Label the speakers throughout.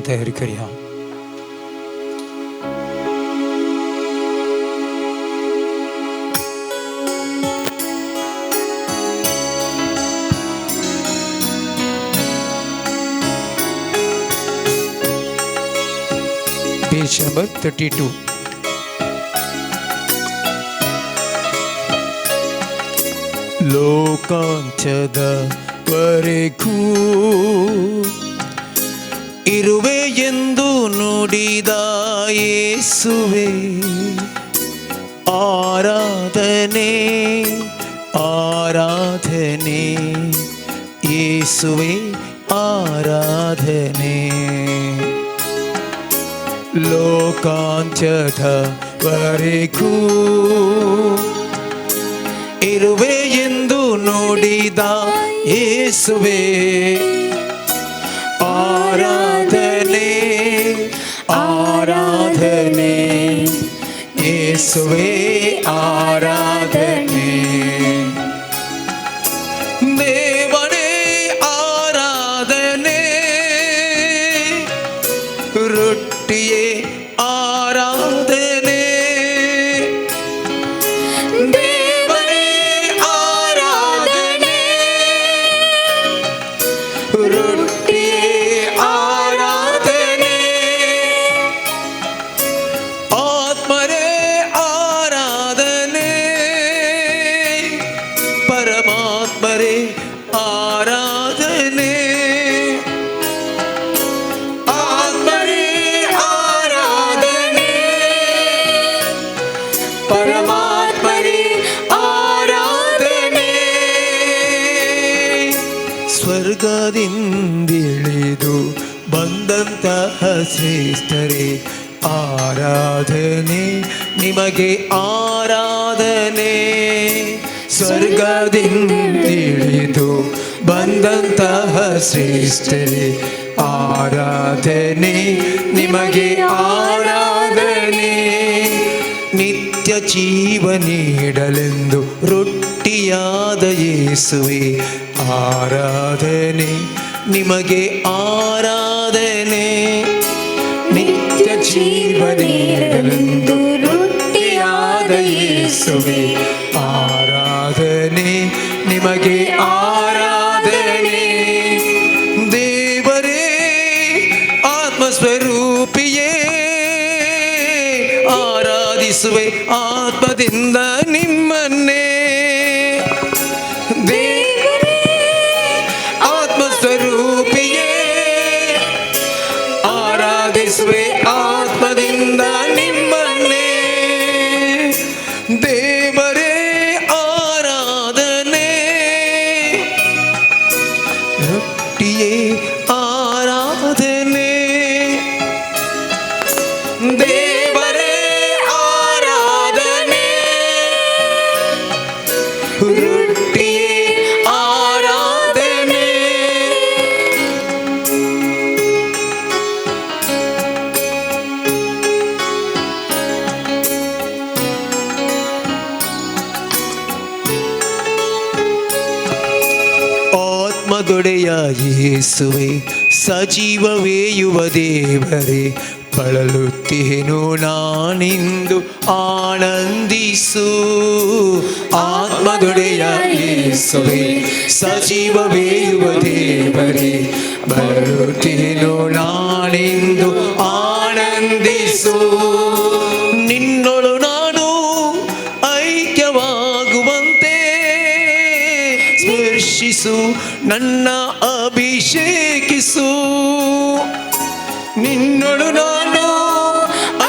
Speaker 1: तयारी करूया. Page number 32. ಲೋಕಾಂತ್ಯದವರೆಗೂ ಇರುವೆ ಎಂದು ನುಡಿದ ಯೇಸುವೆ, ಆರಾಧನೆ ಆರಾಧನೆ ಯೇಸುವೆ ಆರಾಧನೆ. ಲೋಕಾಂತ್ಯದವರೆಗೂ ಇರುವೆ ಎಂದು ನುಡಿದ ಯೇಸುವೆ, ಆರಾಧನೆ ಆರಾಧನೆ ಯೇಸುವೆ ಆರಾಧನೆ. ದೇವನೇ ಆರಾಧನೆ, ರೊಟ್ಟಿಯೇ ಆರಾಧನೆ, ದೇವನೇ ಆರಾಧನೆ, ರೊಟ್ಟಿಯೇ ಆರಾಧನೆ, ಆತ್ಮರೇ ಆರಾಧನೆ, ಪರಮಾತ್ಮರೇ ಆರಾಧನೆ, ಆತ್ಮರೇ ಆರಾಧನೆ, ಪರಮಾತ್ಮರೇ ಆರಾಧನೆ. ಸ್ವರ್ಗದಿಂದಿಳಿದು ಬಂದಂತಹ ಶ್ರೇಷ್ಠರೇ ಆರಾಧನೆ ನಿಮಗೆ ಆರಾಧನೆ. ಸ್ವರ್ಗದಿಂದಿಳಿದು ಬಂದಂತಹ ಶ್ರೇಷ್ಠರೇ ಆರಾಧನೆ ನಿಮಗೆ ಆರಾಧನೆ. ನಿತ್ಯ ಜೀವ ನೀಡಲೆಂದು ರೊಟ್ಟಿಯಾದ ಯೇಸುವೆ ಆರಾಧನೆ ನಿಮಗೆ ಆರಾಧನೆ. ನಿತ್ಯ ಜೀವ ನೀಡಲೆಂದು ರೊಟ್ಟಿಯಾದ ಯೇಸುವೆ ಆರಾಧನೆ ನಿಮಗೆ ಆರಾಧನೆ. ದೇವರೇ ಆತ್ಮಸ್ವರೂಪಿಯೇ ಆರಾಧಿಸುವೆ ಆತ್ಮದಿಂದ ನಿಮ್ಮನ್ನೇ. ದೇವರೇ ಆತ್ಮಸ್ವರೂಪಿಯೇ ಆರಾಧಿಸುವೆ ಆತ್ಮದಿಂದ ನಿಮ್ಮನ್ನೇ. ದೇವರೇ ಆರಾಧನೆ, ರೊಟ್ಟಿಯೇ ಆರಾಧನೆ, ದೇವರೇ ಆರಾಧನೆ, ರೊಟ್ಟಿಯೇ ಆರಾಧನೆ. ಆತ್ಮದೊಡೆಯ ಯೇಸುವೆ ಸಜೀವವೇಯುವ ದೇವರೇ ಬಳಲುತ್ತೇನು ನಾನಿಂದು ಆನಂದಿಸು. ಆತ್ಮದೊಡೆಯ ಯೇಸುವೆ ಸಜೀವವೇಯುವ ದೇವರೇ ಬಳಲುತ್ತೇನು ನಾನಿಂದು ಆನಂದಿಸು. ನಿನ್ನೊಳು ನಾನು ಐಕ್ಯವಾಗುವಂತೆ ಸ್ಪರ್ಶಿಸು ನನ್ನ ಅಭಿಷೇಕಿಸು. ನಿನ್ನೊಳು ನಾನು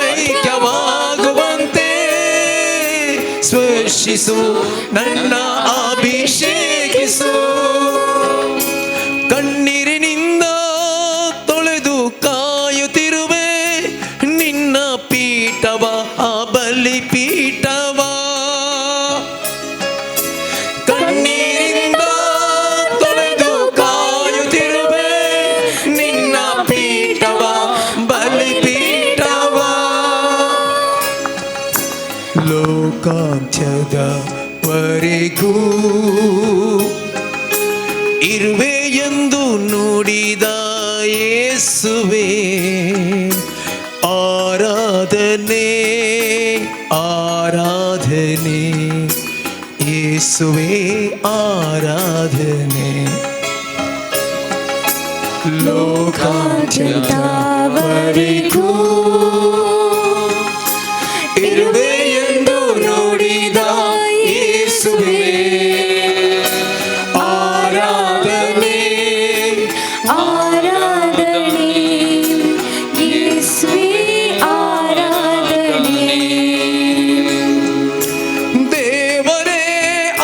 Speaker 1: ಐಕ್ಯವಾಗುವಂತೆ ಸ್ಪರ್ಶಿಸು ನನ್ನ ಅಭಿಷೇಕಿಸು. ಕಣ್ಣೀರಿನಿಂದ ತೊಳೆದು ಕಾಯುತ್ತಿರುವೆ ನಿನ್ನ ಪೀಠವ, ಆ ಬಲಿ ಪೀಠವ. ಕಣ್ಣೀರಿಂದ ತೊಳೆದು ಕಾಯುತ್ತಿರುವೆ ನಿನ್ನ ಪೀಠವ, ಬಲಿ ಪೀಠವ. ಲೋಕಾಂತ್ಯದವರೆಗೂ ಇರುವೆ ಎಂದು ನುಡಿದ ಯೇಸುವೆ. ಯೇಸುವೆ ಆರಾಧನೆ, ಆರಾಧನೆ, ಯೇಸುವೆ ಆರಾಧನೆ.
Speaker 2: ಲೋಕಾದ್ಯಂತವರೆಗೂ
Speaker 1: ಇರುವೆ ಎಂದು ನುಡಿದ ಯೇಸುವೆ ಆರಾಧನೆ,
Speaker 2: ಆರಾಧನೆ, ಯೇಸುವೆ ಆರಾಧನೆ.
Speaker 1: ದೇವರೇ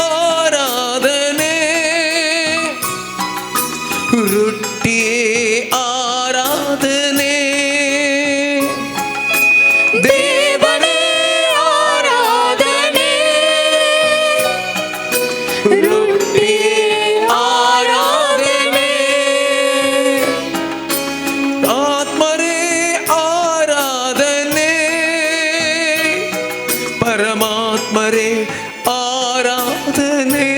Speaker 1: ಆರಾಧನೆ, ರೊಟ್ಟಿಯೇ ಆರಾಧನೆ,
Speaker 2: ದೇವನೇ ಆರಾಧನೆ, ರೊಟ್ಟಿಯೇ ಆರಾಧನೆ.
Speaker 1: ಆತ್ಮರೇ ಆರಾಧನೆ, ಪರಮಾತ್ಮರೇ ಆರಾಧನೆ.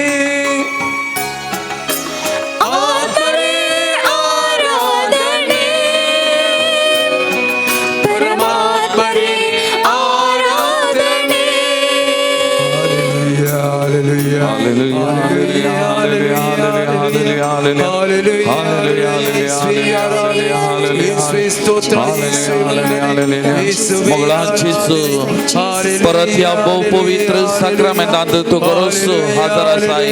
Speaker 2: ಆತ್ಮರೇ ಆರಾಧನೆ, ಪರಮಾತ್ಮರೇ ಆರಾಧನೆ.
Speaker 1: Hallelujah,
Speaker 3: Hallelujah, hallelujah, hallelujah, hallelujah, hallelujah,
Speaker 1: ಯೇಸುವೇ ಸ್ತೋತ್ರ, ಯೇಸುವೇ
Speaker 3: hallelujah.
Speaker 1: ಯೇಸುವೇ
Speaker 3: मोगळा जेजू, परत ह्या भोव पवित्र साक्रामेंतांत तूं खरोच हाजर आसाय.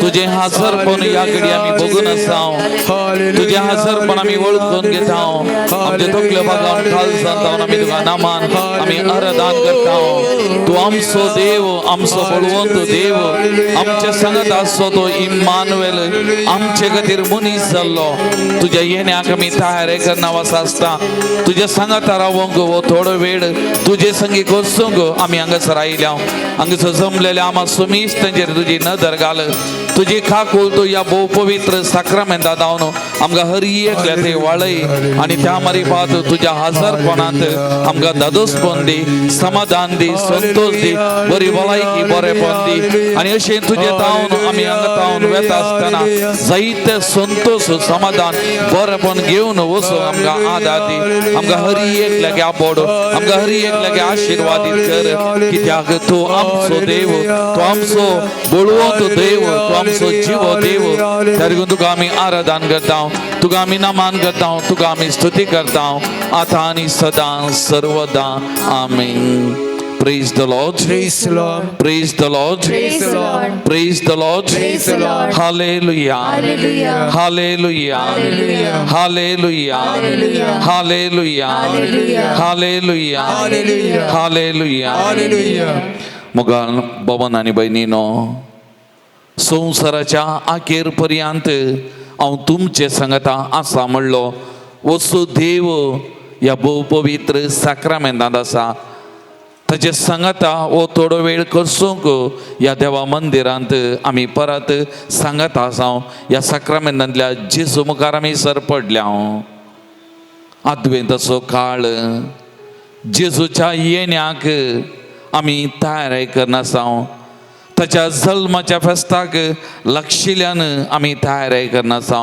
Speaker 3: तुजें हाजरपण ह्या घडी आमी भोगून आसा. तुजें हाजरपण आमी वळखून घेता. आमचे तकल्यो बागावन खालसान जावन आमी तुका नामान आमी आराधन करता. तूं आमचो देव, आमचो बळवंत देव, आमच्या सांगत आसचो तो इम्मानुएल, आमचे खातीर मनीस जाल्लो. तुज्या येण्याक आमी तयारी करना वास आसता. तुज्या सांगाता रावंक हो थोडो वेळ तुजे संगी कोसूंक आमी हांगासर आयल्या. हांगासर जमलेल्या आमा सुमीस तांचेर तुजी नदर घाल. तुजी काकूळ तूं ह्या भोव पवित्र साक्रामेंता धावन आमकां हर एकल्या ते वाळय आनी त्या मारिफात तुज्या हजरपणांत आमकां दादोसपण दी, समाधान दी, संतोष दी, बरी भलायकी, बरेपण दी. आनी अशें तुजें तावन आमी हांगा तावन वेता आसतना जायते संतोष, समाधान, बरेपण घेवन वचूंक आमकां आदार दी. आमकां हर एकल्याक आपोड, आमकां हर एकल्याक आशिर्वादीत कर, कित्याक तूं आमचो देव, तूं आमचो बळवंत देव, तूं आमचो जिवो देव. तरी तुका आमी आराधन करता, तुका आमी नमान करता, तुका आमी स्तुती करता, आतां आनी सदां सर्वदा. आमीन. Praise the Lord.
Speaker 1: Praise the Lord.
Speaker 3: Praise the Lord.
Speaker 2: Praise the Lord.
Speaker 3: Praise the Lord.
Speaker 2: Praise the Lord.
Speaker 3: Hallelujah.
Speaker 2: Hallelujah.
Speaker 3: Hallelujah.
Speaker 2: Hallelujah.
Speaker 3: Hallelujah.
Speaker 2: Hallelujah.
Speaker 3: Hallelujah.
Speaker 2: Hallelujah.
Speaker 3: Hallelujah.
Speaker 1: Hallelujah.
Speaker 3: Hallelujah.
Speaker 1: Hallelujah.
Speaker 3: मोगाळ भवन आनी भयणीनो, संवसाराच्या अखेर पर्यंत हांव तुमचे सांगता आसा म्हणलो वचू देव ह्या भोव पवित्र साक्रामेंतांत आसा. ताचे सांगाता हो थोडो वेळ कसूंक ह्या देवा मंदिरांत आमी परत सांगत आसा. ह्या साक्रामेंतांतल्या जेजू मुखार आमी सरपडल्या. आदवेंताचो काळ, जेजूच्या येण्याक आमी तयारी करनासा. ताच्या जल्माच्या फेस्ताक लागशिल्ल्यान आमी तयारी करनासा.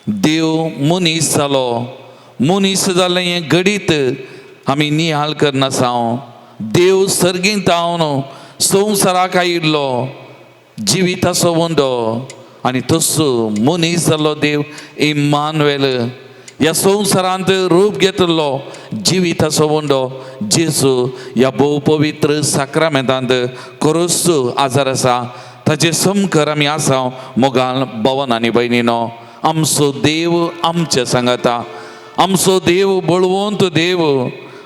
Speaker 3: देव मनीस जालो, मनीस जालें हें घडीत आमी निहाल करनासा. देव सर्गींत हांव संवसाराक आयिल्लो जिविताचो उंडो आनी तसो मनीस जाल्लो देव इम्मानुएल, ह्या संवसारांत रूप घेतिल्लो जिविताचो उंडो जेजू ह्या भोव पवित्र साक्रामेंतांत खरोच आजार आसा. ताचे समकर आमी आसा. मोगाल भवन आनी भयणीनो, आमचो देव आमचे सांगाता, आमचो देव बळवंत देव.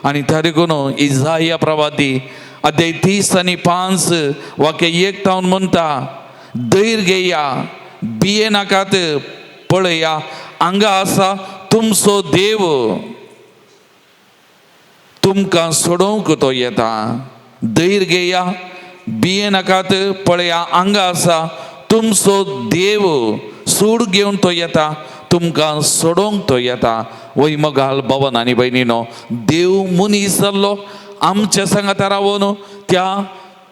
Speaker 3: आनी त्या देखून इजाया प्रवादी अध्याय 30 आनी 5 वाक्य 1 तावन म्हणटा, धैर्य घेया, भिये नाकात, पळया हांगा आसा तुमचो देव, तुमकां सोडोवंक तो येता. धैर्य घेया, भिये नाकात, पळया हांगा आसा तुमचो देव, सूड घेवन तो येता, तुमकां सोडोवंक तो येता. वय मोगाल भवन आनी भयणीनो, देव मनीस जाल्लो आमच्या सांगाता रावन त्या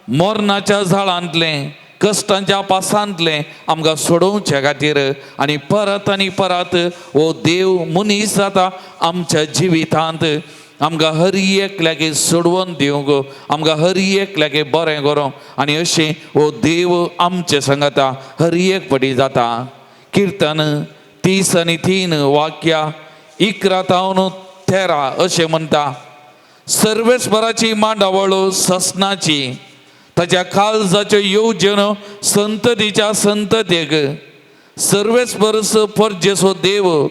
Speaker 3: मरणाच्या झाडांतलें कश्टांच्या पासांतलें आमकां सोडोवच्या खातीर. आनी परत आनी परत हो देव मनीस जाता आमच्या जिवितांत, आमकां हर एकल्याक सोडवून दिवंक, आमकां हर एकल्याक बरें करूंक. आनी अशें हो देव आमचे सांगता हर एक पटी जाता. किर्तन 33 वाक्या 11 तावन 13 अशें म्हणटा, सर्वेस्पराची मांडावळ ससनाची, ताच्या काळजाच्यो येवजण संततीच्या संततेक. सर्वेस्पर परजेचो देव,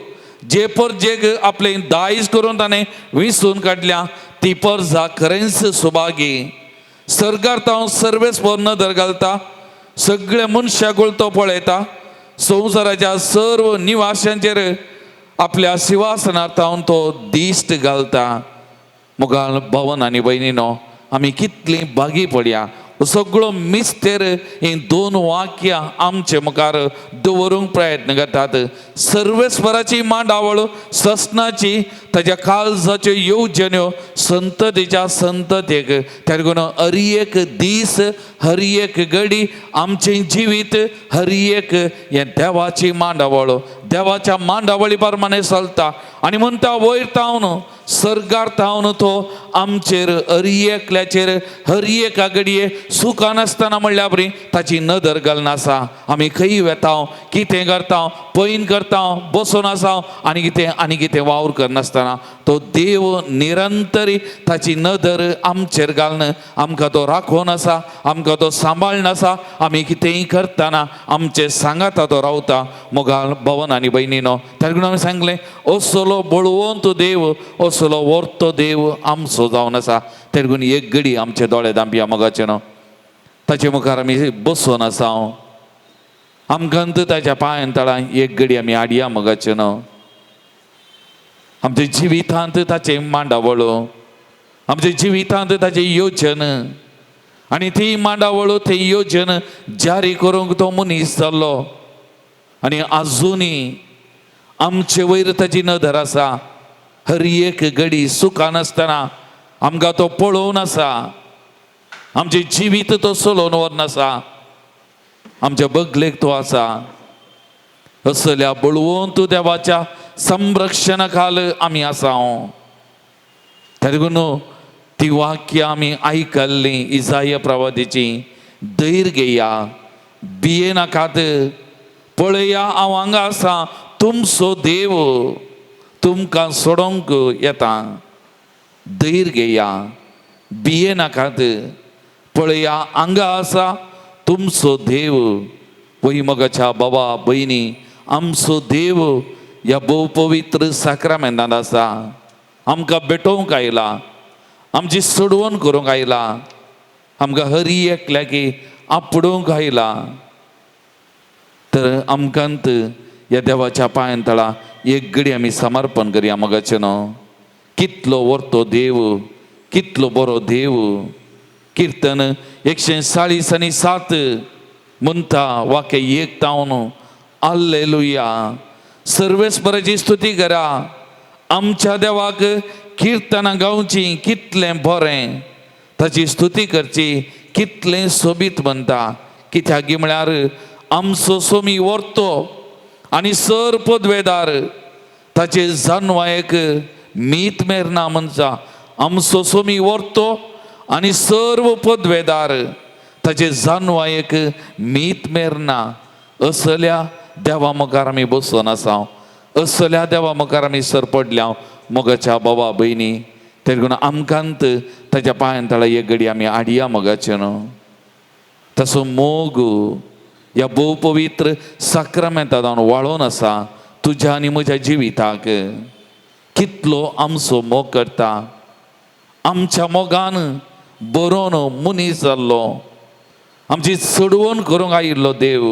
Speaker 3: जे परजेक आपले दायज करून ताणें विसून काडल्या ती परजा खरेंच सुभागी. सरकार तांव सर्वेस्पर नदर घालता, सगळे मनशाकूळ तो पळयता, संवसाराच्या सर्व निवाशांचेर आपल्या शिवासनार तावन तो दिश्ट घालता. मुखार भवन आनी भयणीनो, आमी कितली भागी पडया. सगळो मिस्तेर ही दोन वाक्यां आमचे मुखार दवरूंक प्रयत्न करतात. सर्वेस्पराची मांडावळ ससनाची, ताच्या काळजाच्यो येवजण्यो संततीच्या संततेक. त्या लागून हर एक दीस, हर एक घडी आमचें जिवीत हर एक हें देवाची मांडावळ, देवाच्या मांडावळी प्रमाणे चलता. आनी म्हणटा वयर तावन सर्गार तावन तो आमचेर हर एकल्याचेर हर एका घडये सुखान नासतना म्हणल्या बरी ताची नदर घालना आसा. आमी खंय वेता, कितें करता, पयन करता, बसून आसा आनी कितें आनी कितें वावर करनासतना तो देव निरंतरी ताची नदर आमचेर घालून आमकां तो राखून आसा, आमकां तो सांबाळून आसा. आमी कितेंय करतना आमचे सांगाता तो रावता. मोगाल भवन आनी भयणीनो, ताका लागून आमी सांगलें असलो बळवंत देव, असलो वर्तो देव आमचो जावन आसा. ताका लागून एक घडी आमचे दोळे धांपया मोगाचे न्हू, ताचे मुखार आमी बसून आसा. आमकां ताच्या पांयां तळां एक घडी आमी हाडया मोगाचे न्हू. आमच्या जिवितांत ताचें मांडावळ, आमच्या जिवितांत ताचें योजन, आनी ती मांडावळ ती योजन जारी करूंक तो मनीस जाल्लो. आनी आजुनूय आमचे वयर ताची नदर आसा. हर एक घडी सुखान आसतना आमकां तो पळोवन आसा, आमचें जिवीत तो चलोवन व्हरून आसा, आमच्या बगलेक तो आसा. असल्या बळवंत देवाच्या संरक्षणा खाल आमी आसा. ताका लागून ती वाक्यां आमी आयकल्लीं इजाय प्रवादीची, धैर्य घेया, भियेनाकात, पळया हांव हांगा आसा, तुमचो देव तुमकां सोडोवंक येता. धैर्य घेया, भियेनाकात, पळया हांगा आसा तुमचो देव. वय मोगाच्या बाबा भयणी, आमचो देव ह्या भोव पवित्र साक्रामेंतांत आसा. आमकां भेटोवंक आयला, आमची सोडवण करूंक आयला, आमकां हर एकल्याक आपडोवंक आयला. तर आमकां ह्या देवाच्या पांयां तळा एक घडी आमी समर्पण करया मोगाचें न्हू. कितलो वर्तो देव, कितलो बरो देव. किर्तन 147 म्हणटा वाक्य 1 तावन, आल्लेलुया, सर्वेस्पराची स्तुती करा, आमच्या देवाक किर्तनां गावची कितलें बरें, ताची स्तुती करची कितलें सोबीत म्हणटा. कित्याक म्हळ्यार आमचो सोमी वर्तो आनी सर पदवेदार, ताचे जानवायक मीत मेरना म्हणचा. आमचो सोमी वर्तो आनी सर्व पदवेदार, ताचे जानवायक मीत मेरना. असल्या देवा मुखार आमी बसून आसा, असल्या देवा मुखार आमी सरपडल्या मोगाच्या बाबा भयणी. ताका लागून आमकां ताच्या पांयां तळा एक घडी आमी हाडया मोगाचें न्हू. तसो मोग ह्या भोव पवित्र साक्रामेंता जावन वाळोवन आसा तुज्या आनी म्हज्या जिविताक. कितलो आमचो मोग करता, आमच्या मोगान बरोवन मनीस जाल्लो, आमची चडवण करूंक आयिल्लो देव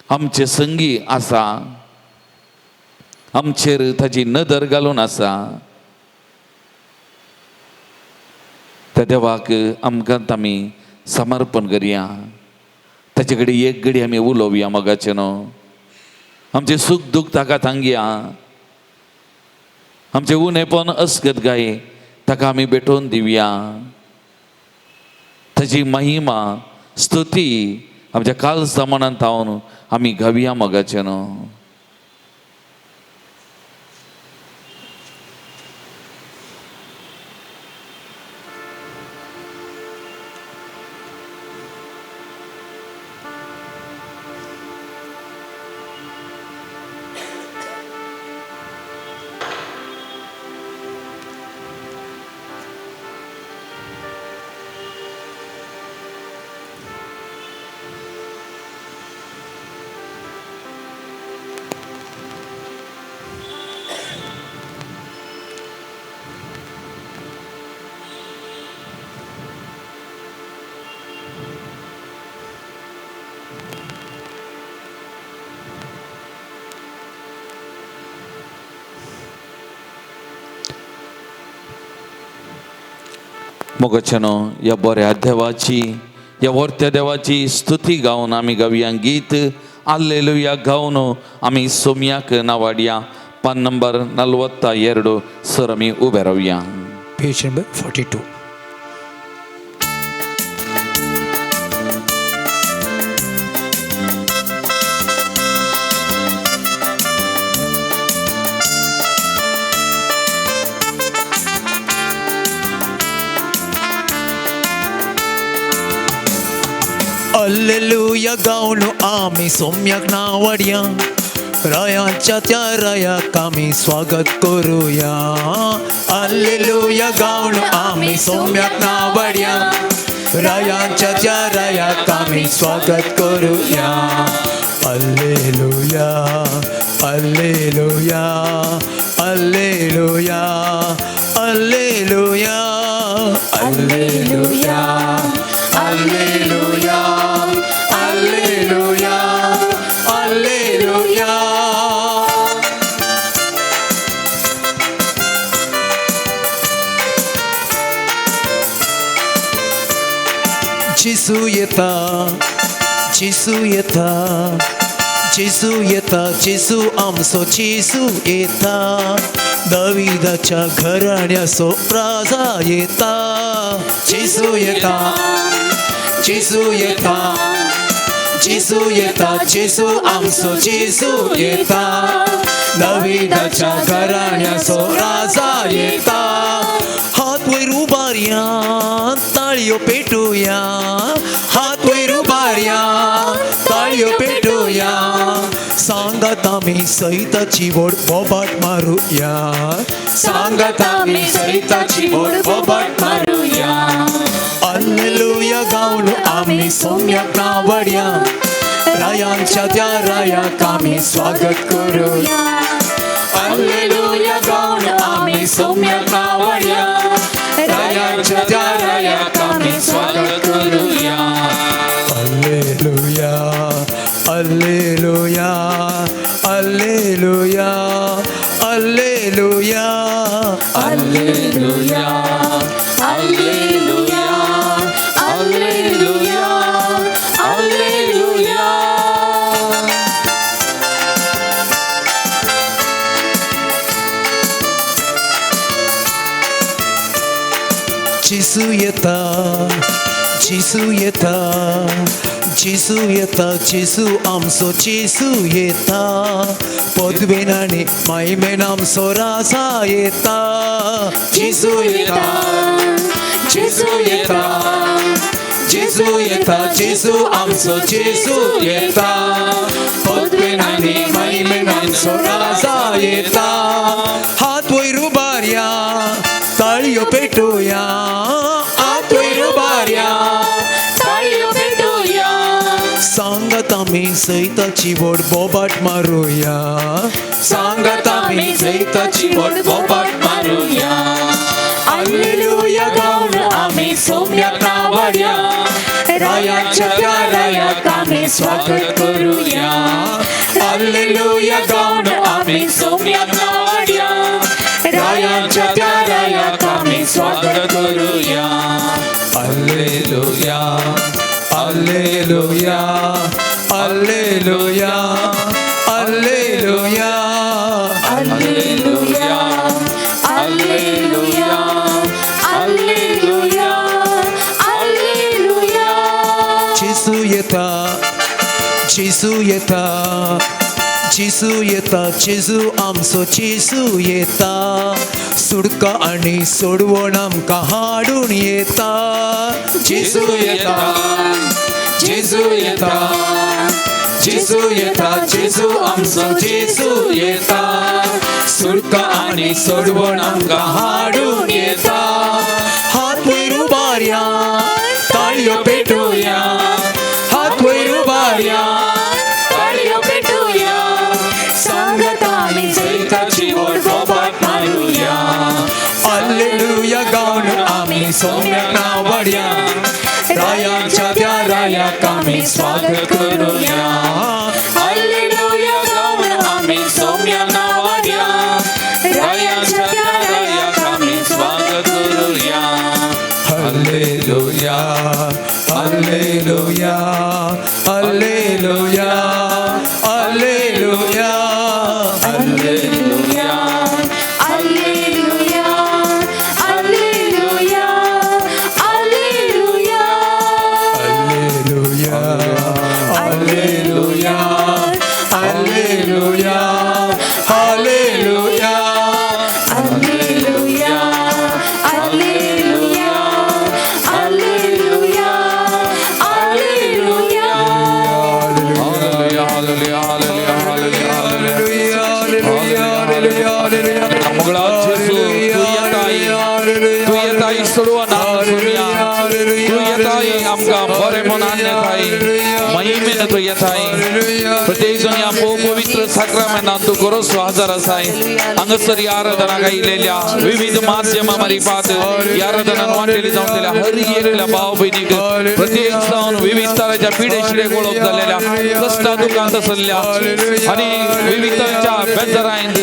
Speaker 3: आमचे संगी आसा, आमचेर ताची नदर घालून आसा. त्या देवाक आमकां आमी समर्पण करया, ताचे कडेन एक घडी आमी उलोवया मोगाचें न्हू. आमचें सूख दूख ताका सांगया, आमचें उणेपण अस्कत गाय ताका आमी भेटोवन दिवया. ताची महिमा स्तुती आमच्या काळजा मनांत हावन आमी गावया मोगाचें न्हू. मोगाच्यानो ह्या बऱ्या देवाची ह्या वर्त्या देवाची स्तुती गावन आमी गावया गीत आल्लेलुया गावन आमी सोम्याक नावाडया. पान नंबर 42 सर आमी उबे रावया.
Speaker 1: पेज नंबर 42. अल्लेलुया गावन आमी सोम्याक नावडया, रायांच्या त्या रायाक आमी स्वागत करूया. अल्लेलुया गावन आमी सोम्याक नावडया, रायांच्या त्या रायाक आमी स्वागत करूया. Alleluia alleluia alleluia alleluia alleluia alleluia alleluia alleluia. जेसू येता, जेसू येता, जेसू येता, जेसू आमचो जेसू येता, दाविदाच्या घराण्याचो राजा येता. जेसू येता, जेसू येता, जेसू येता, जेसू आमचो जेसू येता, दाविदाच्या घराण्याचो राजा येता. हात वयर उबारया, ताळयो पेटुया, हात वयर उबारया, ताळयो पेटुया, सांगात आमी सैताची व्हड बोबाट मारुया, सांगात आमी सैताची व्हड बोबाट मारुया. अल्लेलुया गावन आमी सोम्याक नावडया, रायांच्या त्या रायाक आमी स्वागत करूया. अल्लेलुया गावन आमी सोम्याक नावडया, रायांच्या त्या रायाक आमी स्वागत करूया. Alleluia alleluia alleluia alleluia
Speaker 3: alleluia alleluia alleluia alleluia.
Speaker 1: जेसू येता, जेसू येता, जेसू येता, जेसू आमचो जेसू येता, पदवेन आनी मायमेन आमचो राजा येता. जेसू येता, जेसू येता, जेसू येता, जेसू आमचो जेसू येता, पदवेन आनी मायमेन आमचो राजा येता. हात वयर उबारया, ताळयो पेटुया, हात वयर उबारया,
Speaker 2: ताळयो पेटुया,
Speaker 1: सांगात आमी सैताची व्हड बोबाट मारुया, सांगात आमी सैताची व्हड बोबाट मारुया. अल्लेलुया गावन आमी सोम्याक नावडया, रायांच्या त्या रायाक आमी स्वागत करूया. अल्लेलुया गावन आमी
Speaker 2: सोम्याक नावडया,
Speaker 1: रायांच्या त्या रायाक आमी स्वागत
Speaker 3: करूया.
Speaker 1: Alleluia alleluia alleluia alleluia
Speaker 2: alleluia alleluia alleluia alleluia.
Speaker 1: जेसू येता, जेजू येता, जेजू येता, जेजू आमचो जेजू येता, सुडका आनी सोडवण आमकां हाडून येता. जेजू येता, जेजू येता, जेजू येता, जेजू आमचो जेजू येता, सुडका आनी सोडवण आमकां हाडून येता. हात वयर उबारया, ताळयो पेटोवया, हात वयर उबारया,
Speaker 2: ताळयो पेटोवया. सांगाता आमी
Speaker 1: जैताची व्हड बोबाट मारुया. अल्लेलुया गावन आमी सोम्याक नांव वाडया, रायांच्या त्या रायाक आमी स्वागत करुया.
Speaker 2: अल्लेलुया गावन आमी सोम्याक नांव वाडया, रायांच्या त्या रायाक आमी स्वागत करुया.
Speaker 1: Hallelujah, hallelujah, hallelujah, hallelujah,
Speaker 2: hallelujah, hallelujah, hallelujah, hallelujah.
Speaker 1: Hallelujah, hallelujah, hallelujah, hallelujah.
Speaker 2: Hallelujah, hallelujah, hallelujah, hallelujah.
Speaker 3: Hallelujah, hallelujah, hallelujah, hallelujah. मुगळा जेजू, तूं येताय, तूं येताय सोडवण सोडया, तूं येताय आमकां बरें मनान येताय, महिमेन तूं येताय. प्रत्येक जण ह्या पवित्र साक्रामेंतान तूं गोरोसो हजर आसाय. हांगासर ह्या आराधनाक आयिल्ल्या विविध माध्यमां मारिफात ह्या आराधनान वांटेली जावन दिल्या हर एकल्या भाव भयणीक, प्रत्येक जावन विविध तरांच्या पिडेशिडे वळख जाल्लेल्या, कश्टा दुकांत आसलेल्या आनी विविध तरांच्या बेजारांत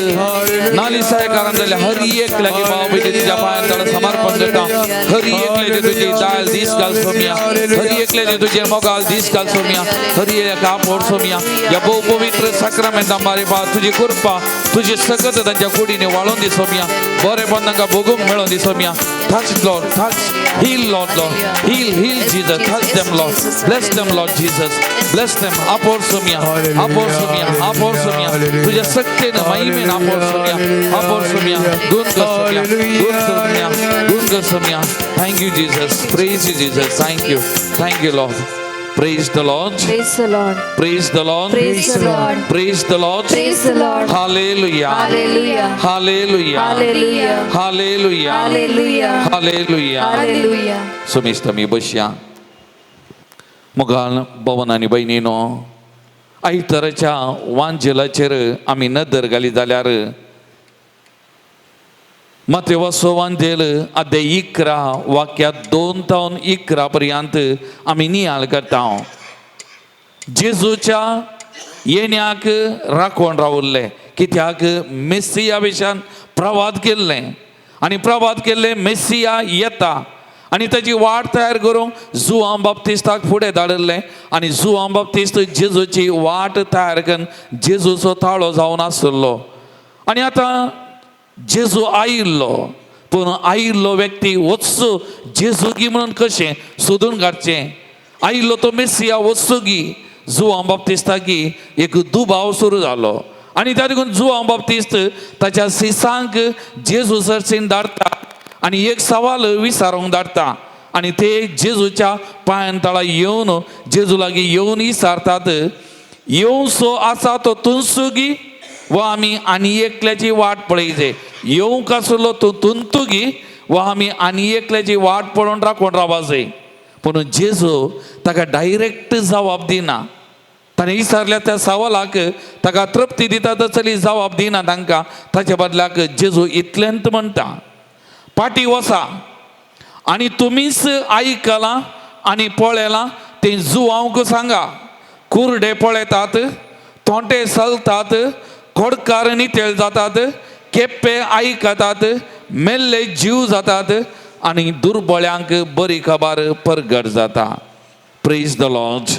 Speaker 3: नालिसायकारान जाल्ल्या हर एकल्याक भाव भयणी तुज्या पांयान ताणें समर्पण करता. हर एकल्याचे तुजी दायल दीस घाल सोमया, हर एकल्याचे तुजे मोगाल दीस घाल सोमया, हर एक आपोड सोमया. ह्या भोव पवित्र साक्रामेंता मारिफात तुजी कृपा, तुजी सकत तांच्या कुडीने वाळोवन दी सोमया, बरेपण तांकां भोगूंक मेळोवन दी Somaiya. Touch Lord, touch, heal Lord, Lord, heal, heal Jesus, touch them Lord, bless them Lord Jesus, bless them. आपोर Somaiya, आपोर Somaiya, आपोर Somaiya, तुझ्या शक्तीन महिमेन आपोर सोमया, आपोर सोमया, गुण कर सोमया, गुण सोमया, गुण कर Somaiya. Thank you Jesus, praise you Jesus, thank you, thank you Lord. Praise the Lord.
Speaker 2: Praise the Lord.
Speaker 3: Praise the Lord.
Speaker 2: Praise the Lord.
Speaker 3: Praise the Lord.
Speaker 2: Praise the Lord.
Speaker 3: Hallelujah.
Speaker 2: Hallelujah.
Speaker 3: Hallelujah.
Speaker 2: Hallelujah.
Speaker 3: Hallelujah.
Speaker 2: Hallelujah.
Speaker 3: Hallelujah.
Speaker 2: Hallelujah.
Speaker 3: सुमिस्त मी बसया. मुखाल भवन आनी भयणीनो, आयताराच्या वांजेलाचेर आमी नदर घाली जाल्यार मातेवाचो वांजेल अध्याय 11 वाक्या 2 तावन 11 पर्यंत आमी नियाळ करता. जेजूच्या येण्याक राखोवन रावल्ले, कित्याक मेसिया विशयान प्रवाद केल्लें आनी प्रवाद केल्ले मेसिया येता आनी ताची वाट तयार करूंक जुआंव बाप्तिस्ताक फुडें धाडिल्लें आनी जुआंव बाप्तिस्त जेजूची वाट तयार करून जेजूचो ताळो जावन आसलो. आनी आतां जेजू आयिल्लो, पूण आयिल्लो व्यक्ती वचचो जेजूगी म्हणून कशें सोदून काडचें? आयिल्लो तो मेसिया वचचोगी? जुआंव बाप्तिस्ताकी एक दुबाव सुरू जालो आनी त्या देखून जुआंव बाप्तिस्त ताच्या सिसांक जेजू सरसीन धाडटा आनी एक सवाल विचारूंक धाडटा आनी ते जेजूच्या पांयान तळा येवन जेजू लागीं येवन विचारतात, येवसो आसा तो तुंसुगी वा आमी आनी एकल्याची वाट पळयचे? येवंक आसलो तूं तुंतुगी वा आमी आनी एकल्याची वाट पळोवन राखून रावपाचें? पूण जेजू ताका डायरेक्ट जवाब दिना. ताणें विचारल्या त्या सवालाक ताका तृप्ती दिता तसली जवाब दिना तांकां. ताच्या बदलाक जेजू इतलेंत म्हणटा, पाटी वसा आनी तुमीच आयकलां आनी पळयलां तें जुवांक सांगा. कुरडे पळयतात, तोंटे चलतात, खोडकार नितेळ जातात, केप्पे आयकतात, मेल्ले जीव जातात आनी दुर्बळ्यांक बरी खबर परगट जाता. Praise the Lord,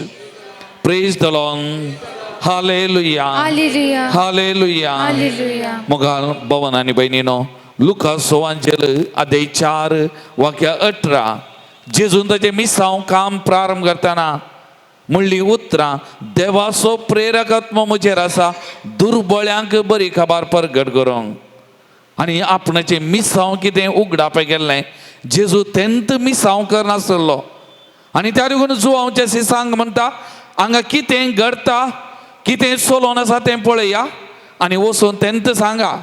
Speaker 3: praise the Lord. Hallelujah,
Speaker 2: hallelujah.
Speaker 3: Hallelujah.
Speaker 2: Hallelujah.
Speaker 3: मुखार भवन आनी भयणीनो, लुकास वांजेल अध्याय 4 वाक्य 18, जेजून ताचें मिसांव काम प्रारंभ करतना म्हणली उतरां देवाचो प्रेरकात्म म्हजेर आसा दुर्बळ्यांक बरी खबर परगट करूंक. आनी आपणाचें मिसांव कितें उगडापा गेल्लें, जेजू तेंत मिसांव करनासलो. आनी त्या देखून जुवांवचें सांग म्हणटा हांगा कितें घडटा कितें चलोन आसा तें पळया आनी वचून तेंत सांगा.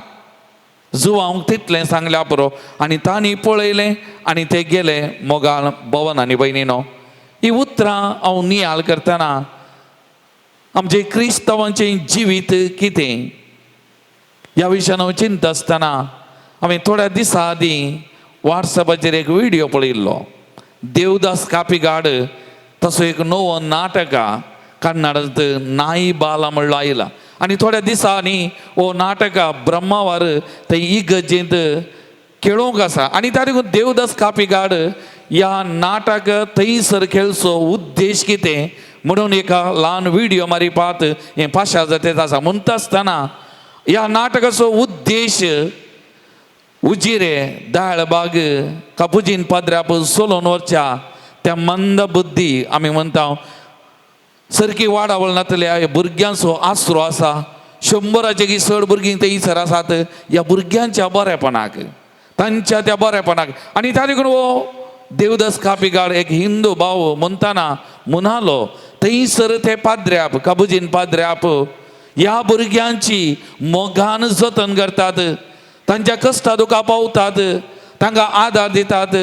Speaker 3: जुवांक तितलें सांगल्या पुरो आनी तांणी पळयलें आनी ते गेले. मोगाल भवन आनी भयणीनो, ही उतरां हांव नियाळ करतना आमचें क्रिस्तांवांचें जिवीत कितें ह्या विशयान हांव चिंतता आसतना हांवें थोड्या दिसां आदीं वॉट्सॅपाचेर एक व्हिडियो पळयल्लो. देवदास कापिगाड तसो एक नवो नाटका कन्नडांत नाई बाला म्हणलो आयला आनी थोड्या दिसांनी हो नाटका ब्रह्मावार थंय इगर्जेंत खेळोवंक आसा. आनी त्या देखून देवदास कापिगाड ह्या नाटक थंयसर खेळचो उद्देश कितें म्हणून एका ल्हान व्हिडियो मारिपात हें पाशार जातेच आसा. म्हणटा आसतना ह्या नाटकाचो उद्देश उजिरे दाळबाग कापुजीन पाद्र्याप सोलोन वरच्या त्या मंद बुद्धी आमी म्हणटा सारकी वाडावळ नातल्या भुरग्यांचो आसरो आसा. 100 की चड भुरगीं थंयसर आसात. ह्या भुरग्यांच्या बरेपणाक, तांच्या त्या बरेपणाक. आनी त्या देखून हो देवदास कापिगाड एक हिंदू भाव म्हणटाना म्हणालो थंयसर ते पाद्र्याप काबुजीन पाद्र्याप ह्या भुरग्यांची मोगान जतन करतात, तांच्या कश्टा दुखा पावतात, तांकां आदार दितात,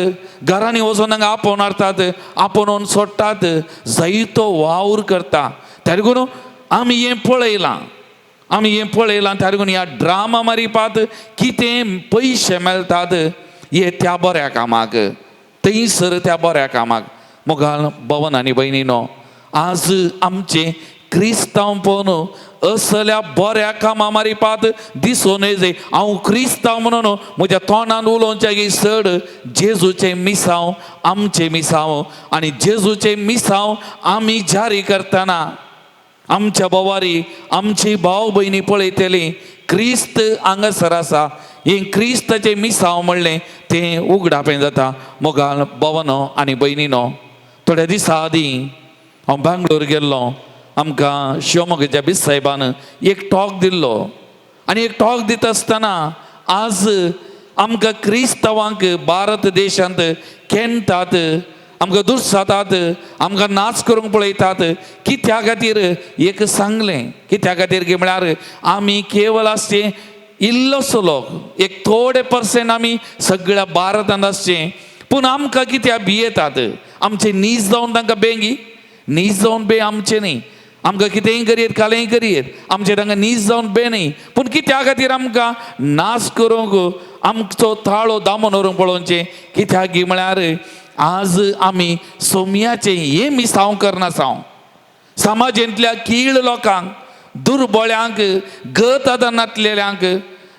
Speaker 3: घरांनी वचून तांकां आपोवन हाडटात, आपोवन सोडटात, जायतो वावर करता. त्या देखून आमी हें पळयलां, आमी हें पळयलां. त्या देखून ह्या ड्रामा मारिपात कितें पयशे मेळटात हे त्या बऱ्या कामाक, थंयसर त्या बऱ्या कामाक. मोगाल भवन आनी भयणीनो, आज आमचें क्रिस्तांवपण असल्या बऱ्या कामां मारिपात दिसून येजे. हांव क्रिस्तांव म्हणून म्हज्या तोंडान उलोवचें की चड जेजूचें मिसांव आमचें मिसांव आनी जेजूचें मिसांव आमी जारी करतना आमच्या बोवारी आमची भाव भयणी पळयतली क्रिस्त हांगासर आसा. हें क्रिस्ताचें मिसांव म्हणलें तें उगडापें जाता. मोगाल भवनो आनी भयणीनो, थोड्या दिसां आदीं हांव बेंगलोर गेल्लो. आमकां शिवमोगाच्या बीस साहेबान एक टॉक दिल्लो आनी एक टॉक दिता आसतना आज आमकां क्रिस्तांवांक भारत देशांत केंतात, आमकां दुर्सातात, आमकां नाच करूंक पळयतात. कित्या खातीर एक सांगलें, कित्या खातीर की म्हळ्यार आमी केवल आसचें इल्लोसो लोक, एक थोडे पर्संट आमी सगळ्या भारतांत आसचें, पूण आमकां कित्याक भियेतात? आमचें नीज जावन तांकां बेंगी नीज जावन बे आमचें न्ही. आमकां कितेंय करयेत, कालेंय करयेत, आमचें तांकां नीज जावन बे न्ही. पूण कित्या खातीर आमकां नाश करूंक आमचो ताळो दामून व्हरूंक पळोवचें? कित्याक म्हळ्यार आज आमी सोमयाचें हें मिसांव करनासांव. समाजेंतल्या कीळ लोकांक, दुर्बळ्यांक, गत आदार नातलेल्यांक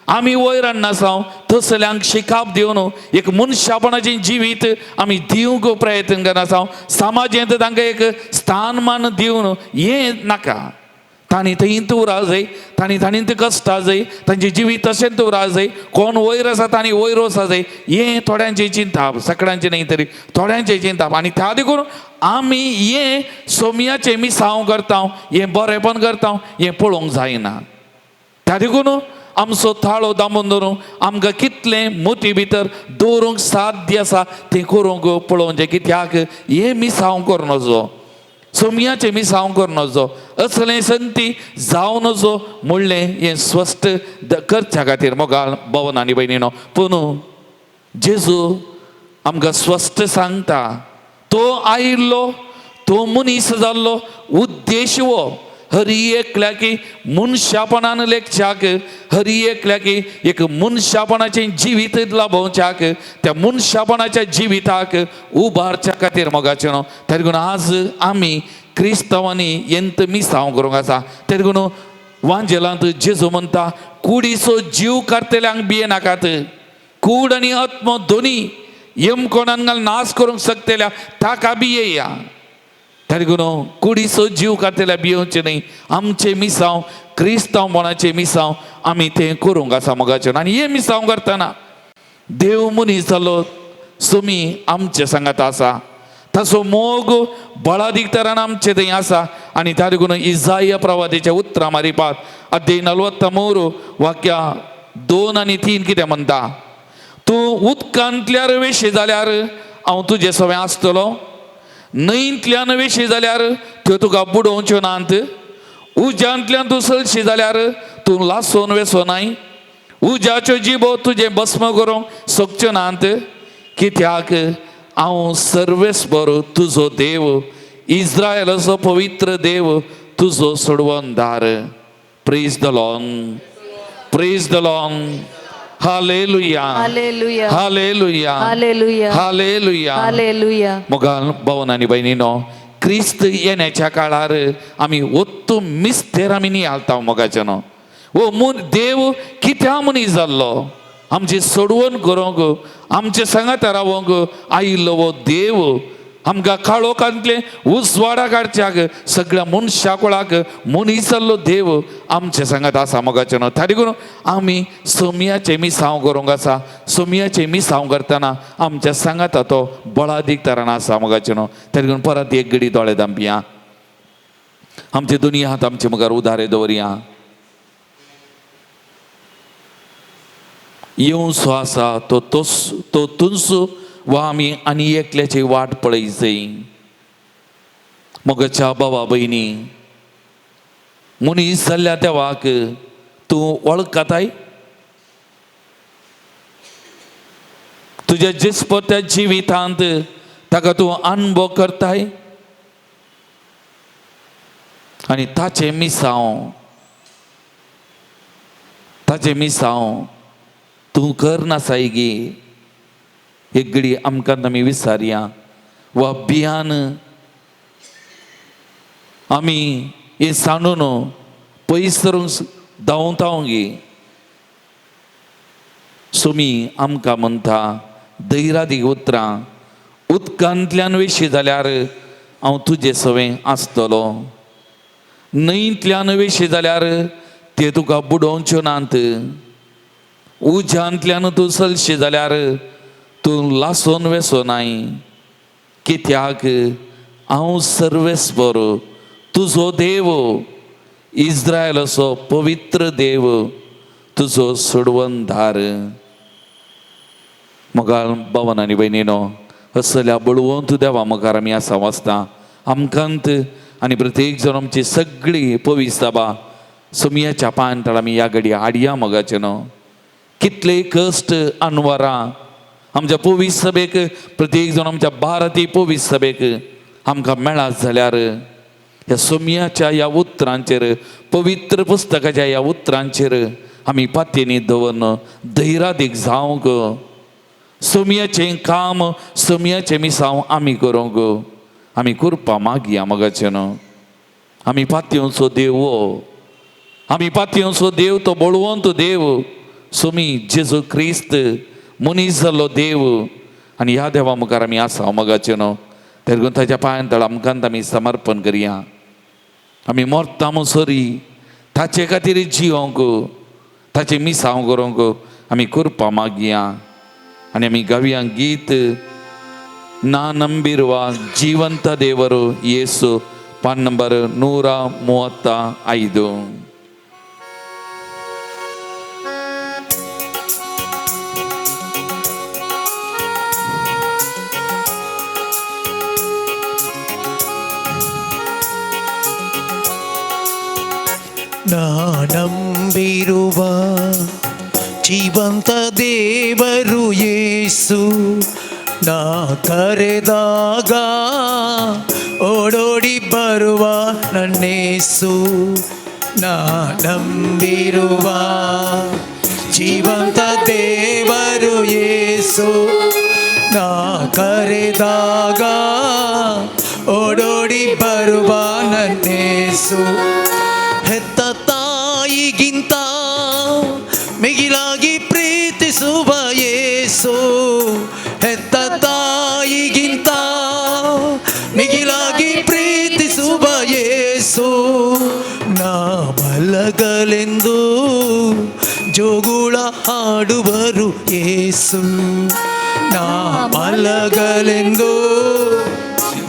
Speaker 3: आमी वयर हाडनासांव. तसल्यांक शिकाप दिवन एक मनशापणाचें जिवीत आमी दिवंक प्रयत्न करनासांव. समाजेंत तांकां एक स्थानमान दिवन हें नाका. तांणी थंयत उरा जाय, तांणी तांणी कश्टां जाय, तांचें जिवीत तशेंच उरा जाय. कोण वयर आसा तांणी वयर वचा जाय, हें थोड्यांचें चिंताप, सगळ्यांचें न्ही तरी थोड्यांचें चिंताप. आनी त्या देखून आमी हें सोमयाचें मिसांव करता, हें बरेंपण करता, हें पळोवंक जायना. त्या देखून आमचो थाळो दामून दवरूंक आमकां कितलें मोती भितर दवरूंक साध्य आसा तें करूंक पळोवचें. कित्याक हें मिसांव करूं नजो, सोमयाचें मिसांव करूं नजो, असलें संती जावं नजो म्हणलें हें स्वस्थ करच्या खातीर मोगाल भवन आनी भयणीनो. पूण जेजू आमकां स्वस्थ सांगता, तो आयिल्लो, तो मनीस जाल्लो उद्देश हो हरी एकल्याकी मनशापणान लेखच्याक, हरी एकल्याकी एक मनशापणाचें जिवीत लाभोवच्याक, त्या मनशापणाच्या जिविताक उबारच्या खातीर मोगाचें न्हू. त्या देखून आज आमी क्रिस्तांवांनी यंत मिसांव करूंक आसा. त्या देखून वांजेलांत जेजू म्हणटा कुडीचो जीव काडटल्यांक भियेनाकात, कूड आनी आत्मो दोनी यमकोणान घाल नाश करूंक शकतल्या ताका भियेया. त्या देखून कुडीचो जीव काडटल्या भियोवचें न्ही. आमचें मिसांव क्रिस्तांवपणाचें मिसांव आमी तें करूंक आसा मोगाचें. आनी हें मिसांव करतना देव मनीस जालो सुमी आमचे सांगात आसा. ताचो मोग बळादीक तरान आमचे थंय आसा. आनी त्या देखून इजाया प्रवादीच्या उतरां मारिपात अध्याय 43 वाक्या 2 आनी 3 कितें म्हणटा, तूं उदकांतल्यार वेशी जाल्यार हांव तुजे सवें आसतलो, न्हंयंतल्यान वेशी जाल्यार त्यो तुका बुडोवच्यो नात, उज्यांतल्यान तूं चलशी जाल्यार तूं लासोन वेसो नाय, उज्याच्यो जिबो तुजें भस्म करूंक शकच्यो नात, कित्याक हांव सर्वेस्पर तुजो देव, इस्रायलाचो पवित्र देव तुजो सोडवणदार. Praise the Lord, praise the Lord. Hallelujah,
Speaker 2: hallelujah,
Speaker 3: hallelujah,
Speaker 2: hallelujah,
Speaker 3: hallelujah,
Speaker 2: hallelujah.
Speaker 3: मोगाल भवन आनी भयणीनो, क्रिस्त येण्याच्या काळार आमी ओत्तू मिस्तेर आमी नियाळता मोगाच्यानो. ओ देव कित्या मनीस जाल्लो आमची सोडवण करूंक, आमचे सांगात रावंक आयिल्लो हो देव आमकां काळोखांतले उजवाडा काडच्याक सगळ्या मनशा कुळाक मनीस जाल्लो देव आमचे सांगात आसा मोगाचें न्हू. त्या देखून आमी सोमयाचें मिसांव करूंक आसा. सोमयाचें मिसांव करतना आमच्या सांगाता तो बळादीक तरान आसा मोगाचें न्हू. त्या देखून परत एक घडी दोळे धांपया, आमचे दोनी हात आमचे मुखार उदारे दवरया. येवचो आसा तो तो तुंसो वा आमी आनी एकल्याची वाट पळयची. मोगाच्या बाबा भयणी, मनीस जाल्ल्या देवाक तूं वळखताय? तुज्या जिस्पत्या जिवितांत ताका तूं अनुभव करताय? आनी ताचें मिसांव, ताचें मिसांव तूं करनासाय गी. एक घडी आमकां आमी विसारया वा बियान आमी हें सांडून पयस सरूंक धांवता गी. सोमी आमकां म्हणटा धैरादीक उतरां, उदकांतल्यान वेशी जाल्यार हांव तुजे सवें आसतलो, न्हंयंतल्यान वेशी जाल्यार ते तुका बुडोवच्यो नात, उज्यांतल्यान तूं चलशी जाल्यार तूं लासोन वेसो नाय, कित्याक हांव सर्वेस्पर तुजो देव, इस्रायलाचो पवित्र देव तुजो सोडवणदार. मोगाल भवन आनी भयणीनो, असल्या बळवंत देवा मुखार आमी आसा वाचता आमकांत आनी प्रत्येक जण आमची सगळी पविस्ताबा सोमयाच्या पांयतळ आमी ह्या घडी हाडया मोगाचें न्हू. कितले कश्ट अनवरां आमच्या पोवीस सभेक, प्रत्येक जण आमच्या भारतीय पोवीस सभेक आमकां मेळत जाल्यार ह्या सोमयाच्या ह्या उतरांचेर, पवित्र पुस्तकाच्या ह्या उतरांचेर आमी पातयेनी दवरून धैरादीक जावंक, सोमयाचें काम सोमयाचें मिसांव आमी करूंक आमी कृपा मागया मोगाचें न्हू. आमी पातयेवचो देव हो, आमी पातयेवचो देव तो बळवंत देव सोमी जेजू क्रिस्त मनीस जाल्लो देव. आनी ह्या देवा मुखार आमी आसा मोगाचें न्हू. तेरगून ताच्या पांयान तळ आमकां आमी समर्पण करया. आमी मरता म्हणसरी ताचे खातीर जिवंक, ताचें मिसांव करूंक आमी कृपा मागया. आनी आमी गावया गीत ना ನಂಬಿರುವ ಜೀವಂತ ದೇವರು ಯೇಸು, ಪಾನ್ ನಂಬರ್ 135.
Speaker 1: ನಾ ನಂಬಿರುವ ಜೀವಂತ ದೇವರು ಯೇಸು, ನಾ ಕರೆದಾಗ ಓಡೋಡಿ ಬರುವ ನನ್ನೇಸು. ನಾ ನಂಬಿರುವ ಜೀವಂತ ದೇವರು ಯೇಸು, ನಾ ಕರೆದಾಗ ಓಡೋಡಿ ಬರುವ ನನ್ನೇಸು. ಹೆತ್ತ ತಾಯಿಗಿಂತ ಮಿಗಿಲಾಗಿ ಪ್ರೀತಿಸುವ ಯೇಸು, ಹೆತ್ತ ತಾಯಿಗಿಂತ ಮಿಗಿಲಾಗಿ ಪ್ರೀತಿಸುವ ಯೇಸು. ನಾ ಮಲಗಲೆಂದು ಜೋಗುಳ ಹಾಡುವರು ಯೇಸು, ನಾ ಮಲಗಲೆಂದು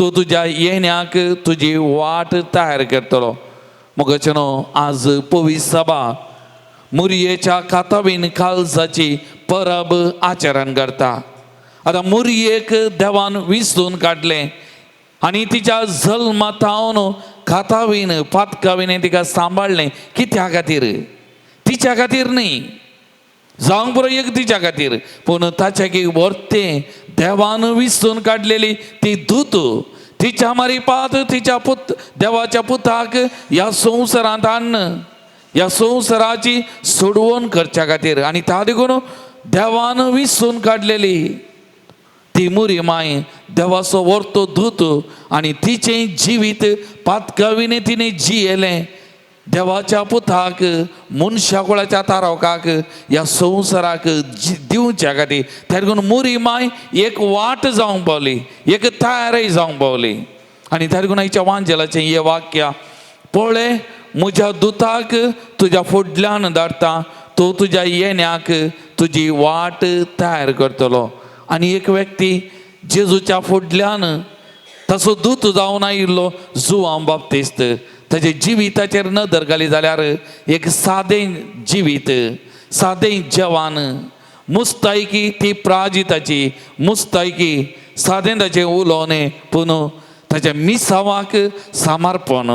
Speaker 3: तूं तुज्या येण्याक तुजी वाट तयार करतलो. मोगाचे न्हू, आज पवित्र सभा मुरयेच्या कातावीन काळजाची परब आचरण करता. आतां मुरयेक देवान विसरून काडलें आनी तिच्या जल्मा थावन कातावीन पातकावीन तिका सांबाळ्ळें. कित्या खातीर? तिच्या खातीर न्ही, जावंक पुरो एक तिच्या खातीर, पूण ताच्या की वर्तें देवान विसरून काडलेली ती दूत तिच्या मारिपात तिच्या पुत देवाच्या पुताक ह्या संवसारांत हाडन ह्या संवसाराची सोडवण करच्या खातीर. आनी ता देखून देवान विसरून काडलेली ती मुरी माय देवाचो वर्तो दूत आनी तिचें जिवीत पातकाविने तिणें जियेलें देवाच्या पुताक मनशा कुळाच्या तारोकाक ह्या संवसाराक दिवच्या खातीर. त्या देखून मुरी माय एक वाट जावंक पावली, एक तयारय जावंक पावली. आनी त्या देखून आयच्या वांजेलाचें हें वाक्य, पळय म्हज्या दुताक तुज्या फुडल्यान धाडटा, तूं तुज्या येण्याक तुजी वाट तयार करतलो. आनी एक व्यक्ती जेजूच्या फुडल्यान तसो दूत जावन आयिल्लो जुवांव बाप्तिस्त, ताजे जिविताचेर नदर घाली जाल्यार एक सादें जिवीत, सादें जेवण, मुस्तायकी ती प्राजिताची मुस्तायकी, सादें ताचें उलोवणें, पूण ताच्या मिसावाक समर्पण,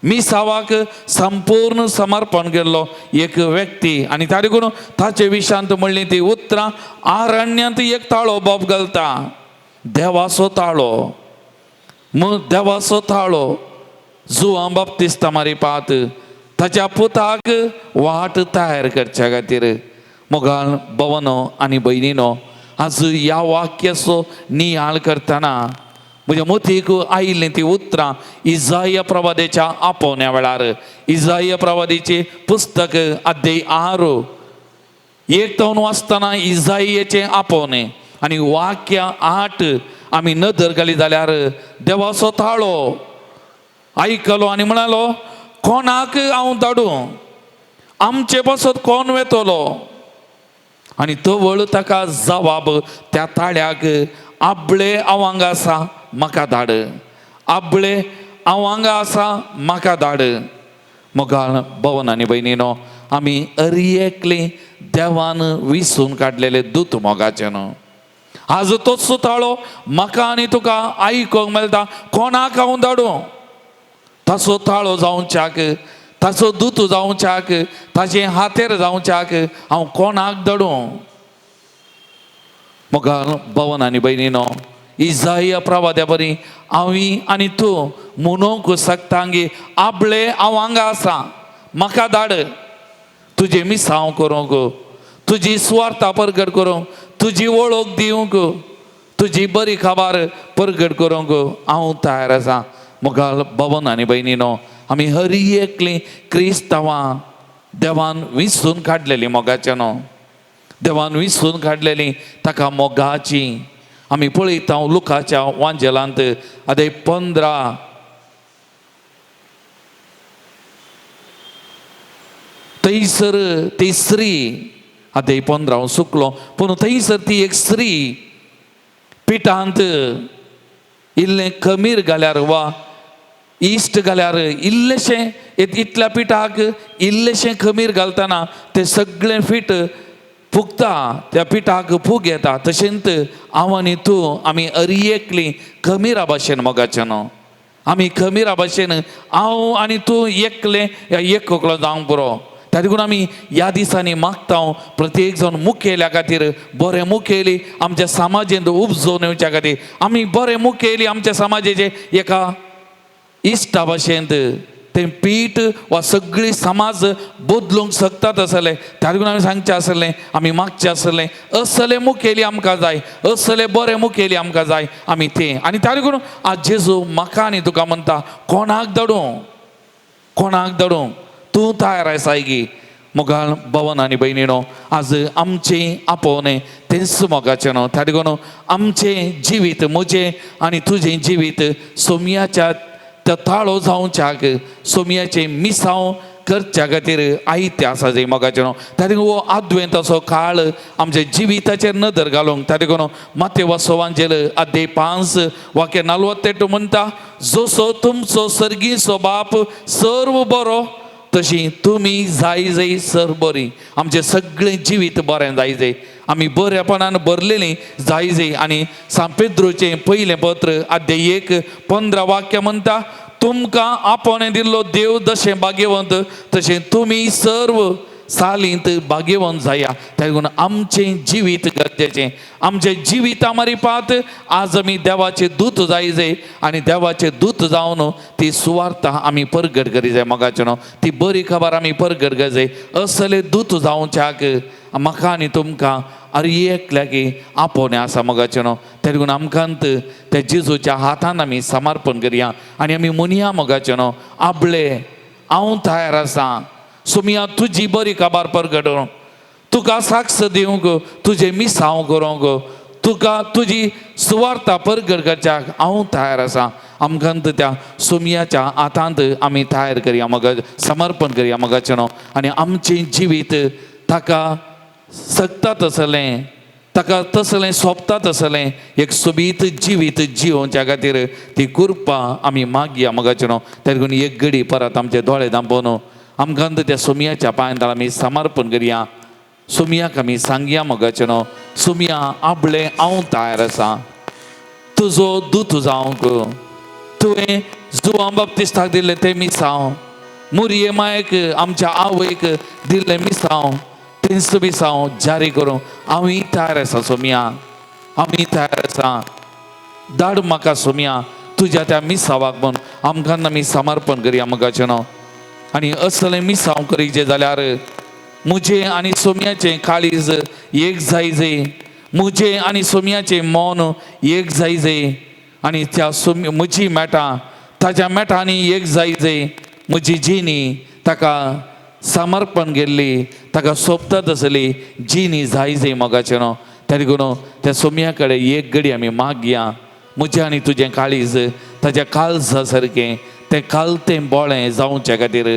Speaker 3: मिसावाक संपूर्ण समर्पण केल्लो एक व्यक्ती. आनी त्या देखून ताचे विशांत म्हणली ती उतरां, आरण्यांत एक ताळो बोब घालता, देवाचो ताळो, देवाचो ताळो जुवां बाप्तिस्ता मारिपात ताच्या पुताक वाट तयार करच्या खातीर. मोगाळ भवनो आनी भयणीनो, आज ह्या वाक्याचो नियाळ करतना म्हज्या मतीक आयिल्लीं ती उतरां इजाय प्रवादेच्या आपोवण्या वेळार, इजाय प्रवादेचें पुस्तक अध्याय 6 एक तावन वाचतना इजायचें आपोवणें आनी वाक्य 8 आमी नदर घाली जाल्यार देवाचो ताळो आयकलो आनी म्हणालो, कोणाक हांव धाडूं, आमचे पासत कोण वेतलो? आनी तवळ ताका जवाब त्या ताळ्याक, आबळे हांव हांगा आसा म्हाका धाड, आबळे हांव हांगा आसा म्हाका धाड. मोगाळ भवन आनी भयणीनो, आमी अरयेकली देवान विसून काडलेले दूत मोगाचे न्हू. आज तोच ताळो म्हाका आनी तुका आयकूंक मेळटा, कोणाक हांव धाडूं? ताचो ताळो जावच्याक, ताचो दूत जावच्याक, ताचे हातेर जावच्याक हांव कोणाक धाडूं? मोगाळ भवन आनी भयणीनो, इजाय प्रवाद्या बरी हांव आनी तूं म्हणूंक शकता गी, आबळे हांव हांगा आसा म्हाका धाड, तुजें मिसांव करूंक, तुजी सुवार्था परगट करूंक, तुजी वळख दिवंक, तुजी बरी खबर परगट करूंक हांव तयार आसा. मोगाळ भवन आनी भयणीनो, आमी हरी एकली क्रिस्तांवां देवान विसून काडलेली मोगाचे न्हू, देवान विसून काडलेली ताका मोगाची. आमी पळयता लुकाच्या वांजेलांत आतां 15 थंयसर ती स्त्री, आतां 15 हांव सुकलो, पूण थंयसर ती एक स्त्री पिठांत इल्लें खमीर घाल्यार वा इश्ट घाल्यार इल्लेशें, इतल्या पिठाक इल्लेशें खमीर घालतना तें सगळें पीठ फुगता, त्या पिठाक फूग येता. तशेंच हांव आनी तूं आमी अरयेकली खमीरा भाशेन मोगाचें न्हू, आमी खमीरा भाशेन हांव आनी तूं एकलें ह्या एकलो जावंक पुरो. त्या देखून आमी ह्या दिसांनी मागता प्रत्येक जाण मुखेल्या खातीर बरें मुखेली आमच्या समाजेंत उपजोवन येवच्या खातीर, आमी बरें मुखेली आमच्या समाजेचे एका इश्टा भाशेंत तें पीठ वा सगळी समाज बदलूंक शकतात आसले. त्या देखून आमी सांगचें आसलें, आमी मागचें आसलें, असले मुखेली आमकां जाय, असले बरे मुखेली आमकां जाय, आमी तें. आनी त्या देखून आज जेजू म्हाका आनी तुका म्हणटा, कोणाक धाडूं, कोणाक धाडूं, तूं तयार आसाय गी? मोगाळ भवन आनी भयणीनो, आज आमचें आपोवणें तेंच मोगाचें न्हू. त्या देखून आमचें जिवीत, म्हजें आनी तुजें जिवीत सोमयाच्या त्या ताळो जावच्याक, सोमयाचें मिसांव करच्या खातीर आयते आसा जाय मोगाचें न्हू. त्या देखून हो आद्वेंताचो काळ आमच्या जिविताचेर नदर घालूंक त्या देखून मातेवा सोवांजेल अध्याय 5 वाक्य 48 म्हणटा, जसो तुमचो सर्गीचो बाप सर्व बरो तशी तुमी जाय जाय सर बरी. आमचें सगळें जिवीत बरें जाय जाय, आमी बरेपणान भरलेलीं जाय जाय. आनी सांत पेद्रोचें पयलें पत्र अध्याय 1 15 वाक्य म्हणटा, तुमकां आपोवणें दिल्लो देव जशें भाग्यवंत तशें तुमी सर्व सालींत भाग्यवंत जाया. त्या देखून आमचें जिवीत गरजेचें, आमचें जिविता मारिपात आज आमी देवाचे दूत जाय जाय आनी देवाचे दूत जावन ती सुवार्ता आमी परगट करी जाय मोगाचें न्हू, ती बरी खबर आमी परगट करी जाय. असले दूत जावच्याक म्हाका आनी तुमकां अरे एकल्याकी आपोवणें आसा मोगाचें न्हू. त्या देखून आमकां त्या जेजूच्या हातान आमी समर्पण करया आनी आमी म्हणया मोगाचें न्हू, आपले हांव तयार आसा सोमिया तुजी बरी खबर परगटूंक, तुका साक्ष दिवंक, तुजें मिसांव करूंक, तुका तुजी सुवार्ता परगट करच्याक हांव तयार आसा. आमकां त्या सोमियाच्या हातांत आमी तयार करया मग समर्पण करया मोगाचें न्हू. आनी आमचें जिवीत ताका सगता तसलें, ताका तसलें सोंपता तसलें एक सोबीत जिवीत जिवोवच्या खातीर ती कृपा आमी मागया मोगाचें न्हू. त्या देखून एक घडी परत आमचे दोळे धांपोवन आमकां त्या सोमियाच्या पांयांत आमी समर्पण करया. सोमियाक आमी सांगया मोगाचें न्हू, सोमिया आपलें हांव तयार आसा तुजो दूत जावंक, तुवें जुवां बाप्तिस्ताक दिल्लें तें मिसांव, मुरये मायक आमच्या आवयक दिल्लें मिसांव, तेंच मिसांव जारी करूंक हांवूय तयार आसा सोमिया, आमी तयार आसा. धाड म्हाका सोमिया तुज्या त्या मिसावाक म्हूण आमकां आमी समर्पण करया मोगाचें न्हू. आनी असलें मिसांव करीचें जाल्यार म्हजें आनी सोम्याचें काळीज एक जाय जाय, म्हजें आनी सोम्याचें मन एक जाय जाय, आनी त्या सोम्य म्हजी मेटां ताज्या मेटांनी एक जाय जाय, म्हजी जिणी ताका समर्पण केल्ली, ताका सोंपता तसली जिणी जाय जाय मोगाचें न्हू. त्या देखून त्या सोम्या कडेन एक घडी आमी मागया, म्हजें आनी तुजें काळीज ताज्या काळजा सारकें तें कालतें बोळें जावचे खातीर.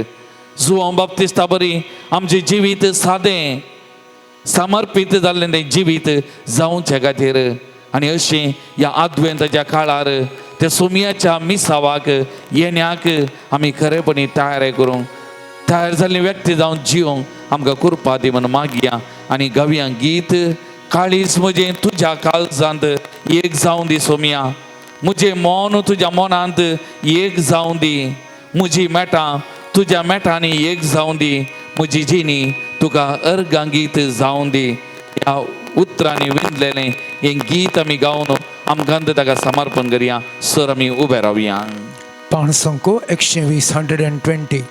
Speaker 3: जुवां बाप्तिस्ता बरी आमचें जिवीत सादें समर्पीत जाल्लें तें जिवीत जावचे खातीर. आनी अशें ह्या आद्वेंताच्या काळार त्या सोमियाच्या मिसावाक येण्याक आमी खरेपणी तयार करूंक तयार जाल्ली व्यक्ती जावन जिवंक आमकां कृपा दी म्हूण मागया. आनी गावया गीत, काळीज म्हजें तुज्या काळजांत एक जावं दी सोमिया, म्हजें मन तुज्या मनांत एक जावं दी, म्हजी मेटां तुज्या मेटांनी एक जावं दी, म्हजी जिणी तुका अर्गां गीत जावं दी. ह्या उतरांनी विणलेलें हें गीत आमी गावन आमकां ताका समर्पण करया. सर आमी उबे रावया.
Speaker 1: पाणसंको 120 120.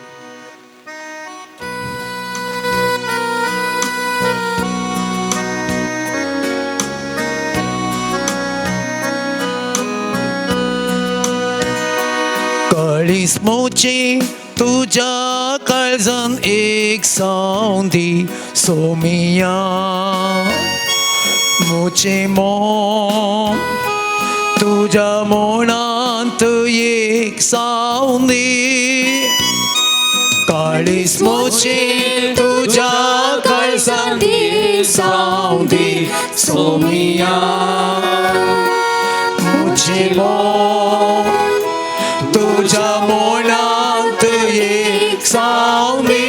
Speaker 1: काळीज मोचे तुज्या काळजान एक जावं दी सोमिया, मोचे मोन तुज्या मोणांत एक जावं दी. काळीज मोचे तुज्या काळजान एक जावं दी सोमिया, मोचे मोन तुज्या मोणांत एक जावं दी.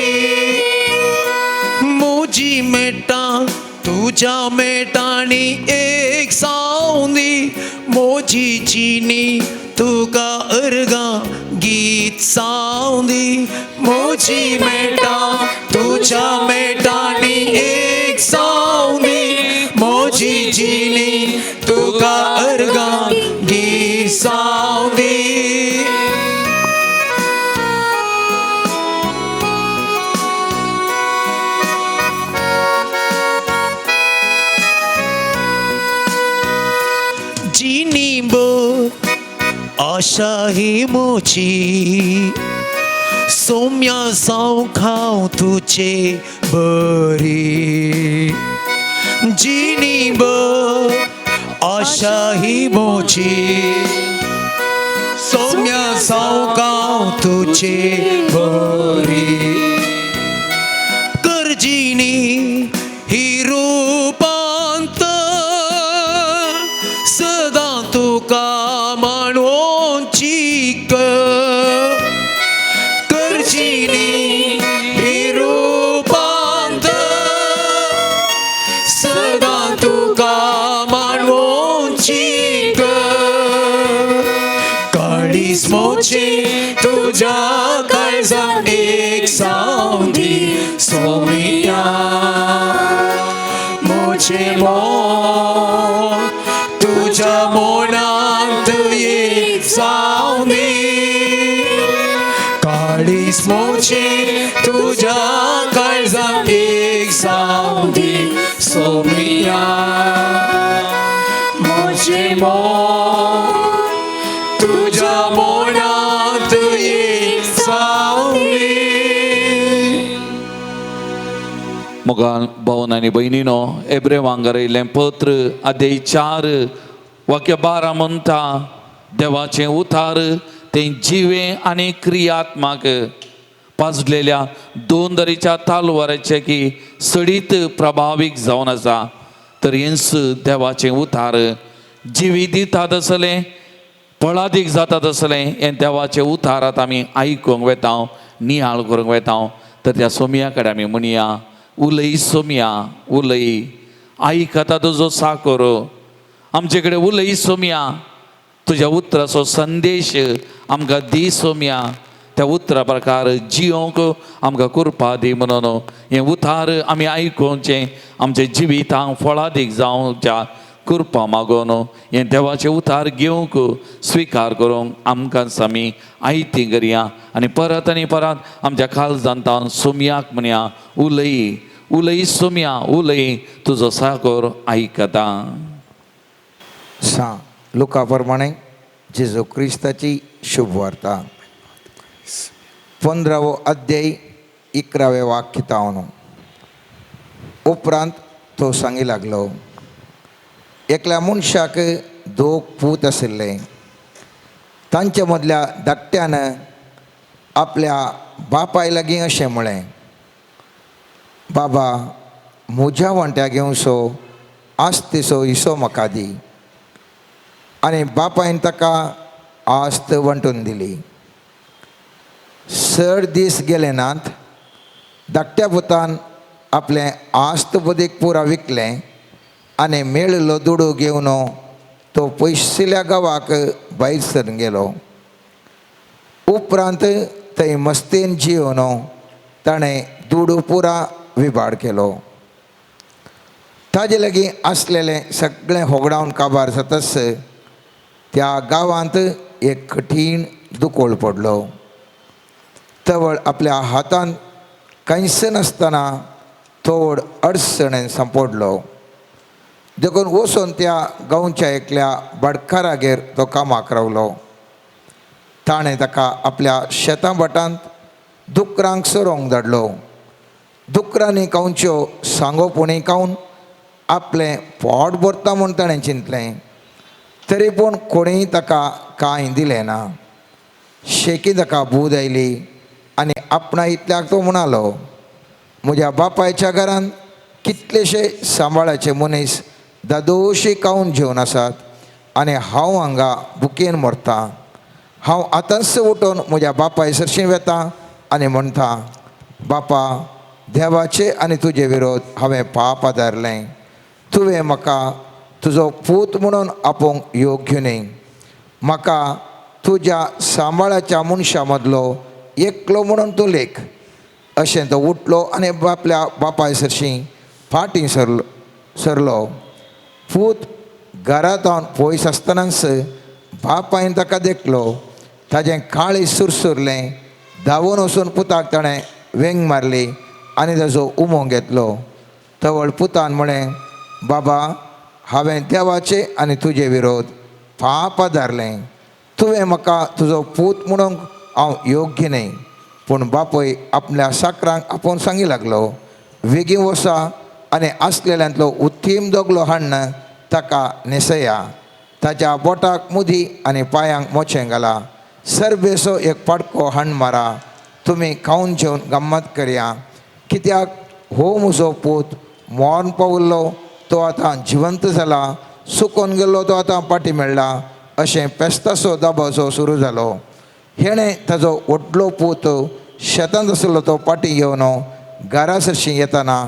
Speaker 1: म्हजी मेटां तुज्या मेटांनी एक जावं दी, म्हजी जिणी तुका अर्गां गीत जावं दी. म्हजी मेटां तुज्या मेटांनी एक जावं दी, म्हजी जिणी तुका अर्गां गीत जावं दी. जिनी आशा ही मोची सोम्या जावं खाव तुजे बरी. जिनी आशा ही मोची सोम्या जावं खाव तुजे बरी. करजिनी ही रुपांत सदां तुका मांडोवची करजिनी ही रुपांत सदां तुका मांडोवची काळीज मोचे तुज्या काळजान एक जावं दी सोमिया म्हजें मोन तुज्या मोनांत एक जावं दी काळीज मोचे तुज्या काळजान एक जावं दी सोमिया म्हजें मोन तुज्या मोनांत एक जावं दी.
Speaker 3: मोगाळ भावन आनी भयणीनो, एब्रेवांक बरयल्लें पत्र अध्याय 4 वाक्य 12 म्हणटा, देवाचें उतार तें जिवें आनी क्रियात्मक, पाजलेल्या दोन दरीच्या तालवाराचे की सडीत प्रभावीक जावन आसा. तर हेंच देवाचें उतार जिवी दितात आसलें, फळादीक जातात आसलें. हें देवाचें उतारात आमी आयकूंक वेता, नियाळ करूंक वेता. तर त्या सोमया कडेन आमी म्हणया, उलय सोमया उलय, आयकता तुजो साकोर. आमचे कडेन उलय सोमया, तुज्या उतराचो संदेश आमकां दी सोमया. त्या उतरा प्रकार जियोंक आमकां कृपा दी म्हणून हें उतार आमी आयकुचें, आमच्या जिवितांक फळादीक जावच्या कृपा मागून हें देवाचें उतार घेवंक स्विकार करूंक आमकां आमी आयती करया. आनी परत आनी परत आमच्या काळजांत सोमयाक म्हणया, उलय उलय सोमया उलय, तुजो साकोर आयकता.
Speaker 4: सा लुका प्रमाणे जेजू क्रिस्ताची शुभवार्ता, 15वो अध्याय 11वें वाक्य तावन. उपरांत तो सांगी लागलो, एकल्या मनशाक दोग पूत आशिल्ले. तांचे मदल्या धाकट्यान आपल्या बापाय लागीं अशें म्हळें, बाबा, म्हज्या वांट्या घेवसो आस्तेचो हिसो म्हाका दी. आनी बापायन ताका आस्त वांटून दिली. चड दीस गेले नात, धाकट्या पुतान आपलें आस्त बदीक पुरा विकलें आनी मेळिल्लो दुडू घेवन तो पयशिल्ल्या गांवाक भायर सरून गेलो. उपरांत थंय मस्तेन जिवन ताणें दुडू पुरा विबाड केलो. ताजे लागीं आसलेलें सगळें होगडावन काबार जातच त्या गांवांत एक कठीण दुकोळ पडलो. तवळ आपल्या हातान कांयच नासतना तोड अडचणेन सांपडलो. देखून वचून त्या गांवच्या एकल्या भाटकारागेर तो कामाक रावलो. ताणें ताका आपल्या शेतां भाटांत दुकरांक चरोवंक धाडलो. दुकरांनी खावच्यो सांगो पुणी खावन आपलें पोट भरता म्हूण ताणें चिंतलें, तरी पूण कोणीय ताका कांय दिलें ना. शेकी ताका बूद आयली आनी आपणा इतल्याक तो म्हणालो, म्हज्या बापायच्या घरांत कितलेशे सांबाळाचे मनीस दादोशी खावन जेवन आसात आनी हांव हांगा भुकेन मरतां. हांव आतांच उठून म्हज्या बापाय सरशीं वेता आनी म्हणटा, बापा, देवाचे आनी तुजे विरोध हांवें पाप आदारलें. तुवें म्हाका तुजो पूत म्हणून आपोवंक योग्य न्हय. म्हाका तुज्या सांबाळाच्या मनशां मदलो एकलो म्हणून तूं लेख. अशें तो उठलो आनी आपल्या बापाय सरशीं फाटीं सरलो सरलो. पूत घरांत पयस आसतनाच बापायन ताका देखलो. ताजें काळीज सुरसुरलें. धांवून वचून पुताक ताणें वेंग मारली आनी ताजो उमो घेतलो. तवळ पुतान म्हळें, बाबा, हांवें देवाचे आनी तुजे विरोध पाप आदारलें. तुवें म्हाका तुजो पूत म्हणूंक हांव योग्य न्हय. पूण बापूय आपल्या साकरांक आपोवन सांगी लागलो, वेगीं वसा आनी आसलेल्यांतलो उत्तीम दोगलो हाडून ताका न्हेसया. ताच्या बोटाक मुदी आनी पांयांक मोचें घाला. सरबेचो एक पाटको हाण मारा. तुमी खावन जेवन गम्मत करया, कित्याक हो म्हजो पूत मोन पाविल्लो तो आतां जिवंत जाला, सुकोन गेल्लो तो आतां पाटी मेळ्ळा अशें पेस्ताचो दबाजो सुरू जालो. हेणें ताजो व्हडलो पूत शेतांत आशिल्लो तो पाटी घेवन घरा सरशीं येतना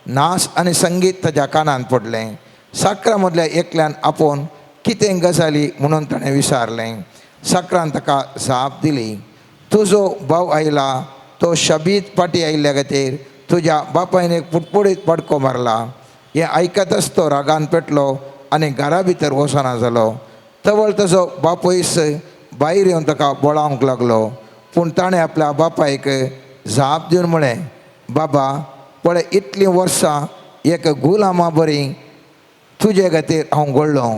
Speaker 4: नाच आनी संगीत ताज्या कानांत पडलें. साकरा मदल्या एकल्यान आपोवन कितें गजाली म्हणून ताणें विचारलें. साकरान ताका जाप दिली, तुजो भाव आयला तो शबीत पाटी आयिल्ल्या खातीर तुज्या बापायन एक पुटपुडीत पडको मारला. हें आयकतच तो रागान पेटलो आनी घरा भितर वचना जालो. तवळ ताजो बापूयस भायर येवन ताका बोळावंक लागलो. पूण ताणें आपल्या बापायक जाप दिवन म्हळें, बाबा पळय इतलीं वर्सां एक गुलामा बरी तुजे खातीर हांव घडलो,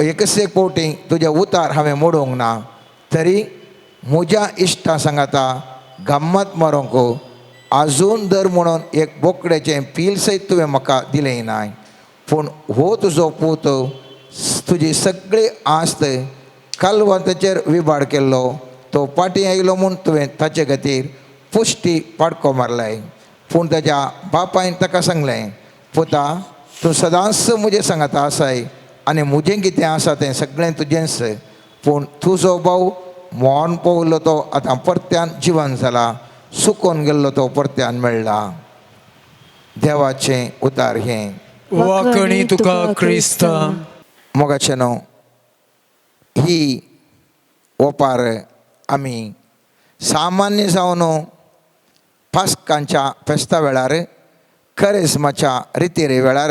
Speaker 4: एकच एक फावटी तुजें उतार हांवें मोडूंक ना, तरी म्हज्या इश्टां सांगाता गम्मत मारूंक आजून दर म्हणून एक बोकड्याचें पील सयत तुवें म्हाका दिलें ना. पूण हो तुजो पूत तुजी सगळी आस्त कालवंताचेर विबाड केल्लो, तो पाटी आयलो म्हूण तुवें ताचे खातीर पुश्टी पाडको मारलाय. पूण ताज्या बापायन ताका सांगलें, पुता तूं सदांच म्हजें सांगाता आसाय आनी म्हजें कितें आसा तें सगळें तुजेंच, पूण तुजो भाव मोन पावलो तो आतां परत्यान जिवन जाला, सुकोन गेल्लो तो परत्यान मेळ्ळा. देवाचें उतार हें.
Speaker 1: वाकणी तुका क्रिस्ता.
Speaker 4: मोगाचें न्हू ही ओपार आमी सामान्य जावन पास्कांच्या फेस्ता वेळार करेज्माच्या रितीरे वेळार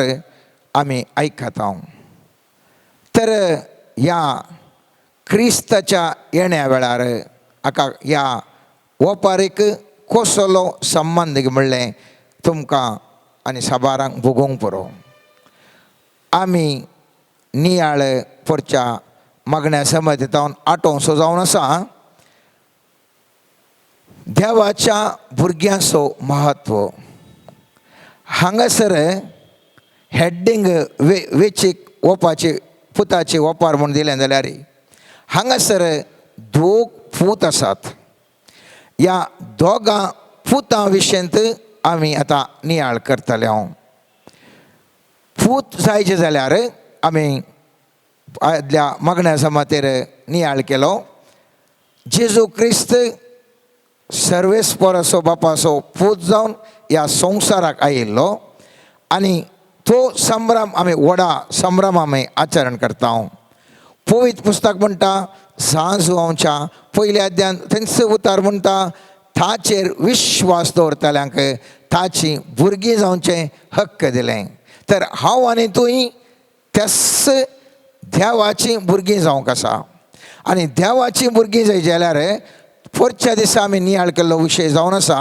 Speaker 4: आमी आयकता. तर ह्या क्रिस्ताच्या येण्या वेळार हाका ह्या ओपारीक कसलो संबंद म्हणलें तुमकां आनी साबारांक भोगोवंक पुरो. आमी नियाळ पोरच्या मागण्या समज आठोवसो जावन आसा देवाच्या भुरग्यांचो महत्व. हांगासर हेडींग वेचीक ओपाची पुताची ओपार म्हूण दिलें जाल्यार हांगासर दोग पूत आसात. ह्या दोगां पुतां विशयंत आमी आतां नियाळ करतले. हांव पूत जायचे जाल्यार आमी आदल्या मागण्या समातेर नियाळ केलो. जेजू क्रिस्त सर्वेस्पराचो बापाचो पूत जावन ह्या संवसाराक आयिल्लो आनी तो संभ्रम आमी व्हडा संभ्रम आमी आचरण करता. पवित्र पुस्तक म्हणटा सांजवांच्या पयल्या अध्यान थंयच उतार म्हणटा ताचेर विश्वास दवरतल्यांक ताची भुरगीं जावचें हक्क दिलें. तर हांव आनी तूं त्याच देवाचीं भुरगीं जावंक आसा आनी देवाचीं भुरगीं जाय जाल्यार पोरच्या दिसा आमी नियाळ केल्लो विशय जावन आसा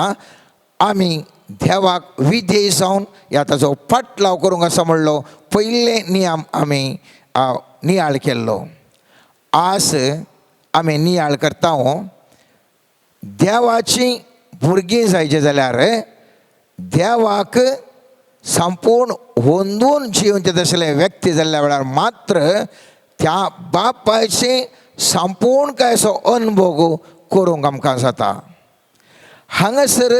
Speaker 4: आमी देवाक विधेय जावन ह्या ताजो पाटलाव करूंक आसा म्हणलो पयले नियम आमी नियाळ केल्लो. आज आमी नियाळ करता देवाचीं भुरगीं जायचें जाल्यार देवाक संपूर्ण होंदून जिवचे तसले व्यक्ती जाल्ल्या वेळार मात्र त्या बापायचे संपूर्ण काय असो अनुभव करूंक आमकां जाता. हांगासर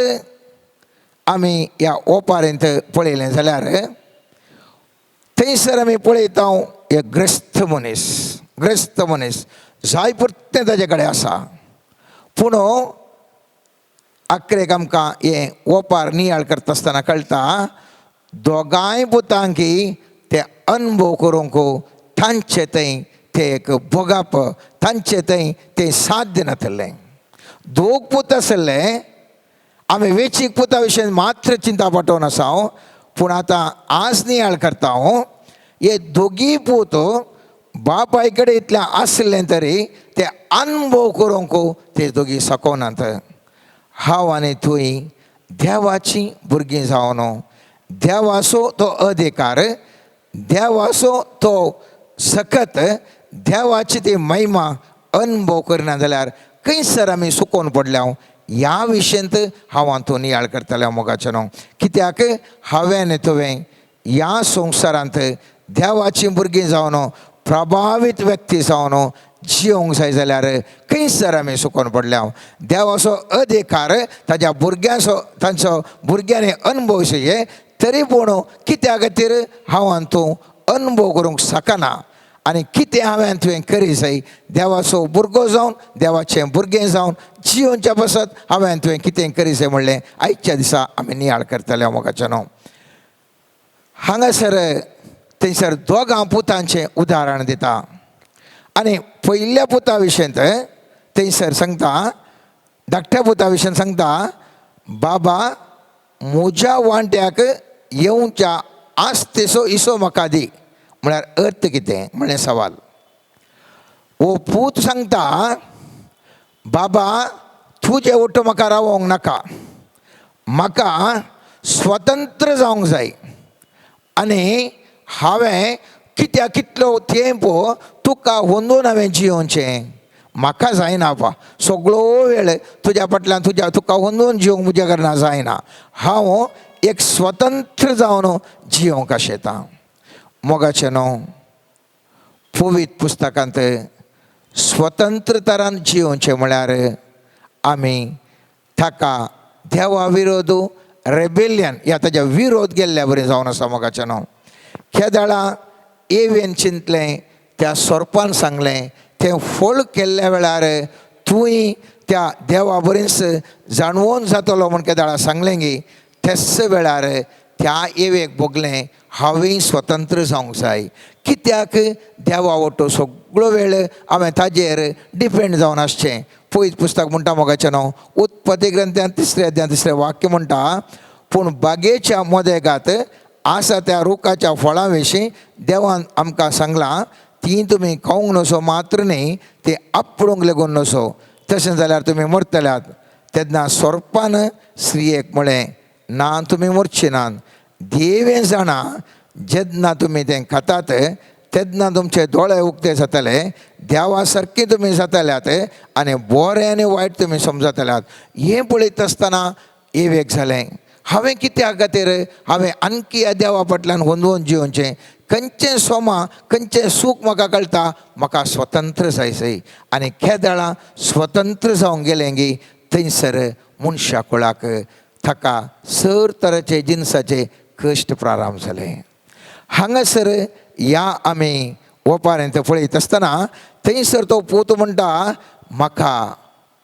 Speaker 4: आमी ह्या ओपारेंत पळयलें जाल्यार थंयसर आमी पळयता एक ग्रस्त मनीस, ग्रस्त मनीस जाय पुरतें ताजे कडेन आसा. पूण आखरेक आमकां हें ओपार नियाळ करता आसतना कळटा दोगांय पुतांकी ते अनुभव करूंक तांचे थंय ते एक भोगप तांचे थंय तें साध्य नासलें. दोग पूत आसले आमी वेचीक पुता विशयी मात्र चिंता पाठोवन आसा हांव, पूण आतां आज नियाळ करता हांव हे दोगी पूत बापाय कडेन इतलें आसलें तरी ते अनुभव करूंक ते दोगी सकनात. हांव आनी तूं देवाचीं भुरगीं जावन देवाचो तो अधिकार, देवाचो तो सकत, देवाची ती महिमा अनुभव करना जाल्यार खंयसर आमी सुकोवन पडल्या ह्या विशयंत हांव हातूंत नियाळ करतलें मोगाचें न्हू. कित्याक हांवें तुवें ह्या संवसारांत देवाचीं भुरगीं जावन प्रभावीत व्यक्ती जावन जियोंक जाय जाल्यार खंयसर आमी सुकोन पडल्या. देवाचो अधिकार ताज्या भुरग्यांचो तांचो भुरग्यांनी अनुभव हे तरी पूण कित्या खातीर हांव आनी तूं अनुभव करूंक शकना आनी कितें हांवें तुवें करी जाय. देवाचो भुरगो जावन देवाचें भुरगें जावन जियोवच्या पासत हांवें तुवें कितें करी जाय म्हणलें आयच्या दिसा आमी नियाळ करतले. मोगाचें न्हू हांगासर थंयसर दोगां पुतांचें उदाहरण दिता आनी पयल्या पुता विशयंत थंयसर सांगता, धाकट्या पुता विशयन सांगता, बाबा म्हज्या वांट्याक येवच्या आस्तेचो इसो म्हाका दी. म्हळ्यार अर्थ कितें म्हणलें सवाल. वो पूत सांगता, बाबा तुजे ओटो म्हाका रावोंक नाका, म्हाका स्वतंत्र जावंक जाय आनी हांवें कित्याक कितलो तेंप तुका अंदून हांवें जियोवचें म्हाका जायना बा, सगळो वेळ तुज्या फाटल्यान तुज्या तुका अंदून जिवंक म्हज्या कारणान जायना, हांव एक स्वतंत्र जावन जियोंक आशेतां. मोगाचें न्हू पवित्र पुस्तकांत स्वतंत्रतारान जियोवचें म्हळ्यार आमी ताका देवा विरोध रेबेलियन ह्या ताज्या विरोध गेल्ल्या बरी जावन आसा. मोगाचें न्हू केदाळा एवेन चिंतलें, त्या सोरपान सांगलें तें फळ केल्ल्या वेळार तूंय त्या देवा बरीच जाणवून जातलो म्हण केदाळा सांगलें गी, त्याच वेळार त्या एवेक भोगलें हांवें स्वतंत्र जावंक जाय. कित्याक देवा वटो सगळो वेळ हांवें ताजेर डिपेंड जावन आसचें. पयत पुस्तक म्हणटा मोगाचें न्हू उत्पत्ती ग्रंथांत तिसऱ्या अध्यायांत तिसरें वाक्य म्हणटा, पूण बागेच्या मदेगात आसा त्या रुखाच्या फळां विशीं देवान आमकां सांगलां ती तुमी खावंक नसो मात्र न्ही, ती आपडूंक लेगून नसो, तशें जाल्यार तुमी मरतल्यात. तेन्ना सोरपान स्त्रियेक म्हळें, ना तुमी मरची नात, देवें जाणा जेन्ना तुमी तें खातात तेन्ना तुमचे दोळे उक्ते जातले, देवा सारके तुमी जातल्यात आनी बरें आनी वायट तुमी समजतल्यात. हें पळयत आसतना एवेक जालें हांवें कित्या खातीर हांवें आणकी ह्या देवा फाटल्यान गोंदवून जिवचें, खंयचें सोमा खंयचें सूख म्हाका कळटा, म्हाका स्वतंत्र जाय सय. आनी केदळां स्वतंत्र जावंक गेलें गी थंयसर मनशा कुळाक ताका सर तरेचे जिनसाचे कश्ट प्रारंभ जाले. हांगासर ह्या आमी ओपारेंत पळयत आसतना थंयसर तो पूत म्हणटा, म्हाका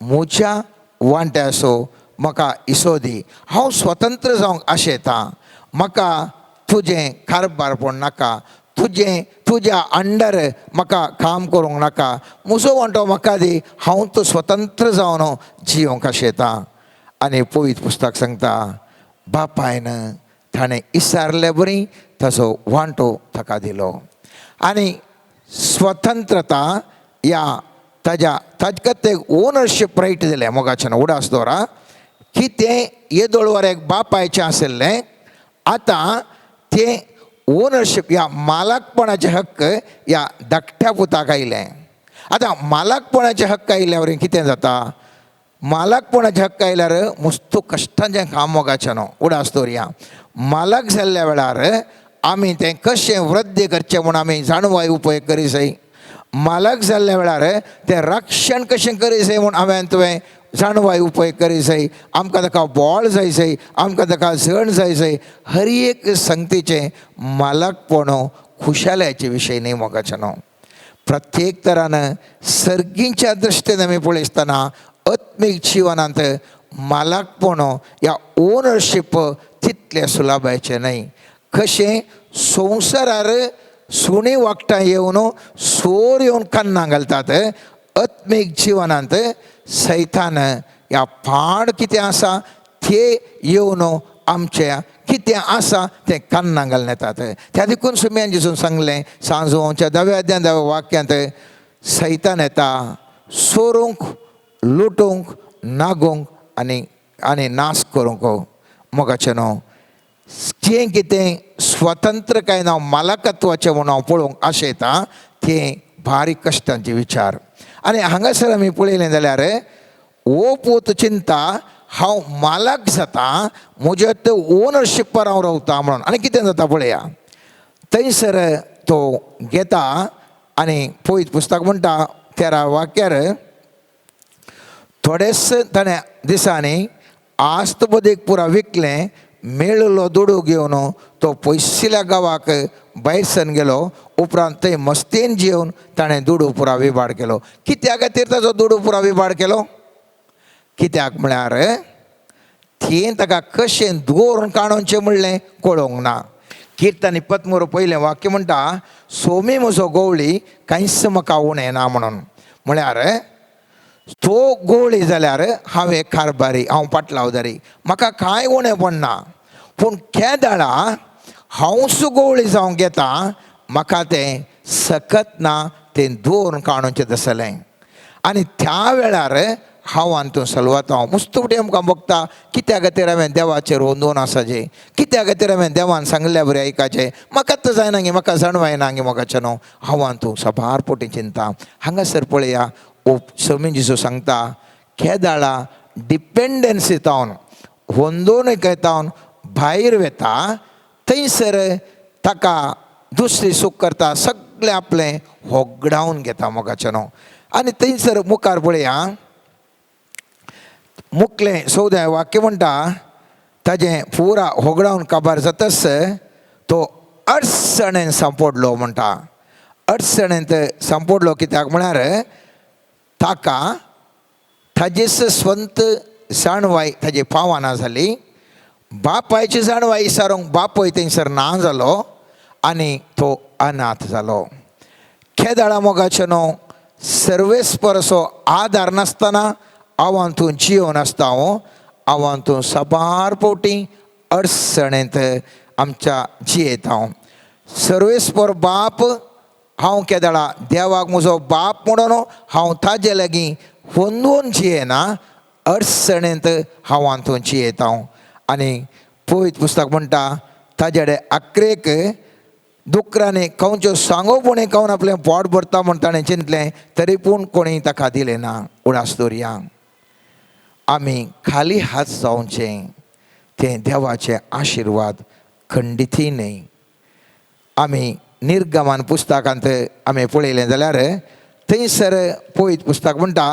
Speaker 4: म्हज्या वांट्याचो म्हाका इसो दी, हांव स्वतंत्र जावंक आशेतां, म्हाका तुजें कारबारपण नाका, तुजें तुज्या अंडर म्हाका काम करूंक नाका, म्हजो वांटो म्हाका दी, हांव तो स्वतंत्र जावन जियोंक आशेतां. आनी पवित्र पुस्तक सांगता बापायन ताणें इसारले बरी ताचो वांटो ताका दिलो. आनी स्वतंत्रता ह्या ताज्या ताका तें ओनरशीप रायट दिलें. मोगाचें उडास दवरा की तें येदोळवर एक बापायचें आशिल्लें, आतां तें ओनरशीप ह्या मालकपणाचे हक्क ह्या धाकट्या पुताक आयलें. आतां मालकपणाचे हक्क आयल्यावर कितें जाता, मालकपणाचे हक्क आयल्यार मस्तू कश्टांचें काम मोगाचें न्हू उडास दवरया. मालक जाल्ल्या वेळार आमी तें कशें वृद्धी करचें म्हूण आमी जाणवाय उपयोग करी जाय. मालक जाल्ल्या वेळार तें रक्षण कशें करी जाय म्हूण हांवें तुवें जाणवाय उपयोग करी जाय. आमकां ताका बोळ जाय जाय, आमकां ताका जण जाय जाय. हर एक संगतीचें मालकपण खुशालायचे विशय न्ही मोगाचें न्हू. प्रत्येक तरान सर्गीच्या दृश्टीन आमी पळयतना आत्मीक जिवनांत मालकपण ह्या ओनरशीप तितलें सुलभायचें न्हय. कशें संवसारार सुणी वागटां येवन सोर येवन कन्नां घालतात, आत्मीक जिवनांत सैतान ह्या पाड कितें आसा ते येवन आमचें कितें आसा तें कन्नां घालून येतात. त्या देखून सुम्यान जेजून सांगलें सांजोवच्या दव्या अध्यान दव्या वाक्यांत, सैतान येता सोरूंक लुटूंक नागोवंक आनी आनी नाश करूंक. मोगाचें न्हू जें कितें स्वतंत्र काय ना मालकत्वाचें म्हूण हांव पळोवंक आशेतां तें भारी कश्टांचे विचार. आनी हांगासर आमी पळयलें जाल्यार हो पूत चिंता हांव मालक जाता, म्हज्या ते ओनरशिपार हांव रावता म्हणून. आनी कितें जाता पळया, थंयसर तो घेता आनी पयत पुस्तक म्हणटा 13 वाक्यार थोडेच ताणें दिसांनी आस्त बदीक पुरा विकलें, मेळिल्लो दुडू घेवन तो पयशिल्ल्या गांवाक भायर सरून गेलो. उपरांत थंय मस्तेन जेवन ताणें दुडू पुरा विबाड केलो. कित्या खातीर ताचो दुडू पुरा विबाड केलो? कित्याक म्हळ्यार तें ताका कशें दवरून काडोवचें म्हणलें कळोंक ना. किर्तन 23 पयलें वाक्य म्हणटा, सोमी म्हजो गोवळी कांयच म्हाका उणें ना म्हणून. म्हळ्यार तो गोवळी जाल्यार हांव एक कारबारी, हांव पाटलावदारी, म्हाका कांय उणें पडना. पूण केदाळा हांवच गोवळी जावंक येता, म्हाका तें सकत ना, तें दवरून काडूचें तसलें. आनी त्या वेळार हांव आनी सलवात हांव मुस्तुपटी आमकां भोगता. कित्या खातीर हांवें देवाचेर अंदून आसाचें, कित्या खातीर हांवें देवान सांगल्या बरें आयकाचें, म्हाका आतां जायना गे, म्हाका जाणवायना गे मोगाचें न्हू. हांव आनी तूं साबार पोटी चिंता. हांगासर पळया ओ समी जेजू सांगता, केदाळा डिपेंडन्सी तावन होंदोवन तावन भायर वेता, थंयसर ताका दुसरी सूख करता, सगळें आपलें होगडावन घेता मोगाचें न्हू. आनी थंयसर मुखार पळया मुखलें 14 वाक्य म्हणटा, ताजें पुरा होगडावन काबार जातच तो अडचणेन सांपडलो म्हणटा. अडचणेंत सांपडलो कित्याक म्हळ्यार ताका ताजेच स्वंत जाणवाय ताजी पावना जाली. बापायची जाणवाय विचारूंक बापूय थंयसर ना जालो आनी तो अनाथ जालो. खेदाळा मोगाचें न्हू सर्वेस्पर असो आदार नासतना हांव तूं जियोन आसता, हांव तूं साबार फावटी अडचणेंत आमच्या जियेता. हांव सर्वेस्पर बाप हांव केदाळा देवाक म्हजो बाप म्हणून हांव ताजे लागीं होंदून जियेना, अडचणेंत हांव तूं जियेता. आनी पवित्र पुस्तक म्हणटा ताजे कडेन आक्रेक दुकरांनी खावच्यो सांगो पुणी खावन आपलें पोट भरता म्हूण ताणें चिंतलें, तरी पूण कोणी ताका दिलें ना. उडास दवरया आमी खाली हात जावचें तें देवाचे आशिर्वाद खंडितय न्हय. आमी निर्गमन पुस्तकांत आमी पळयलें जाल्यार थंयसर पवित्र पुस्तक म्हणटा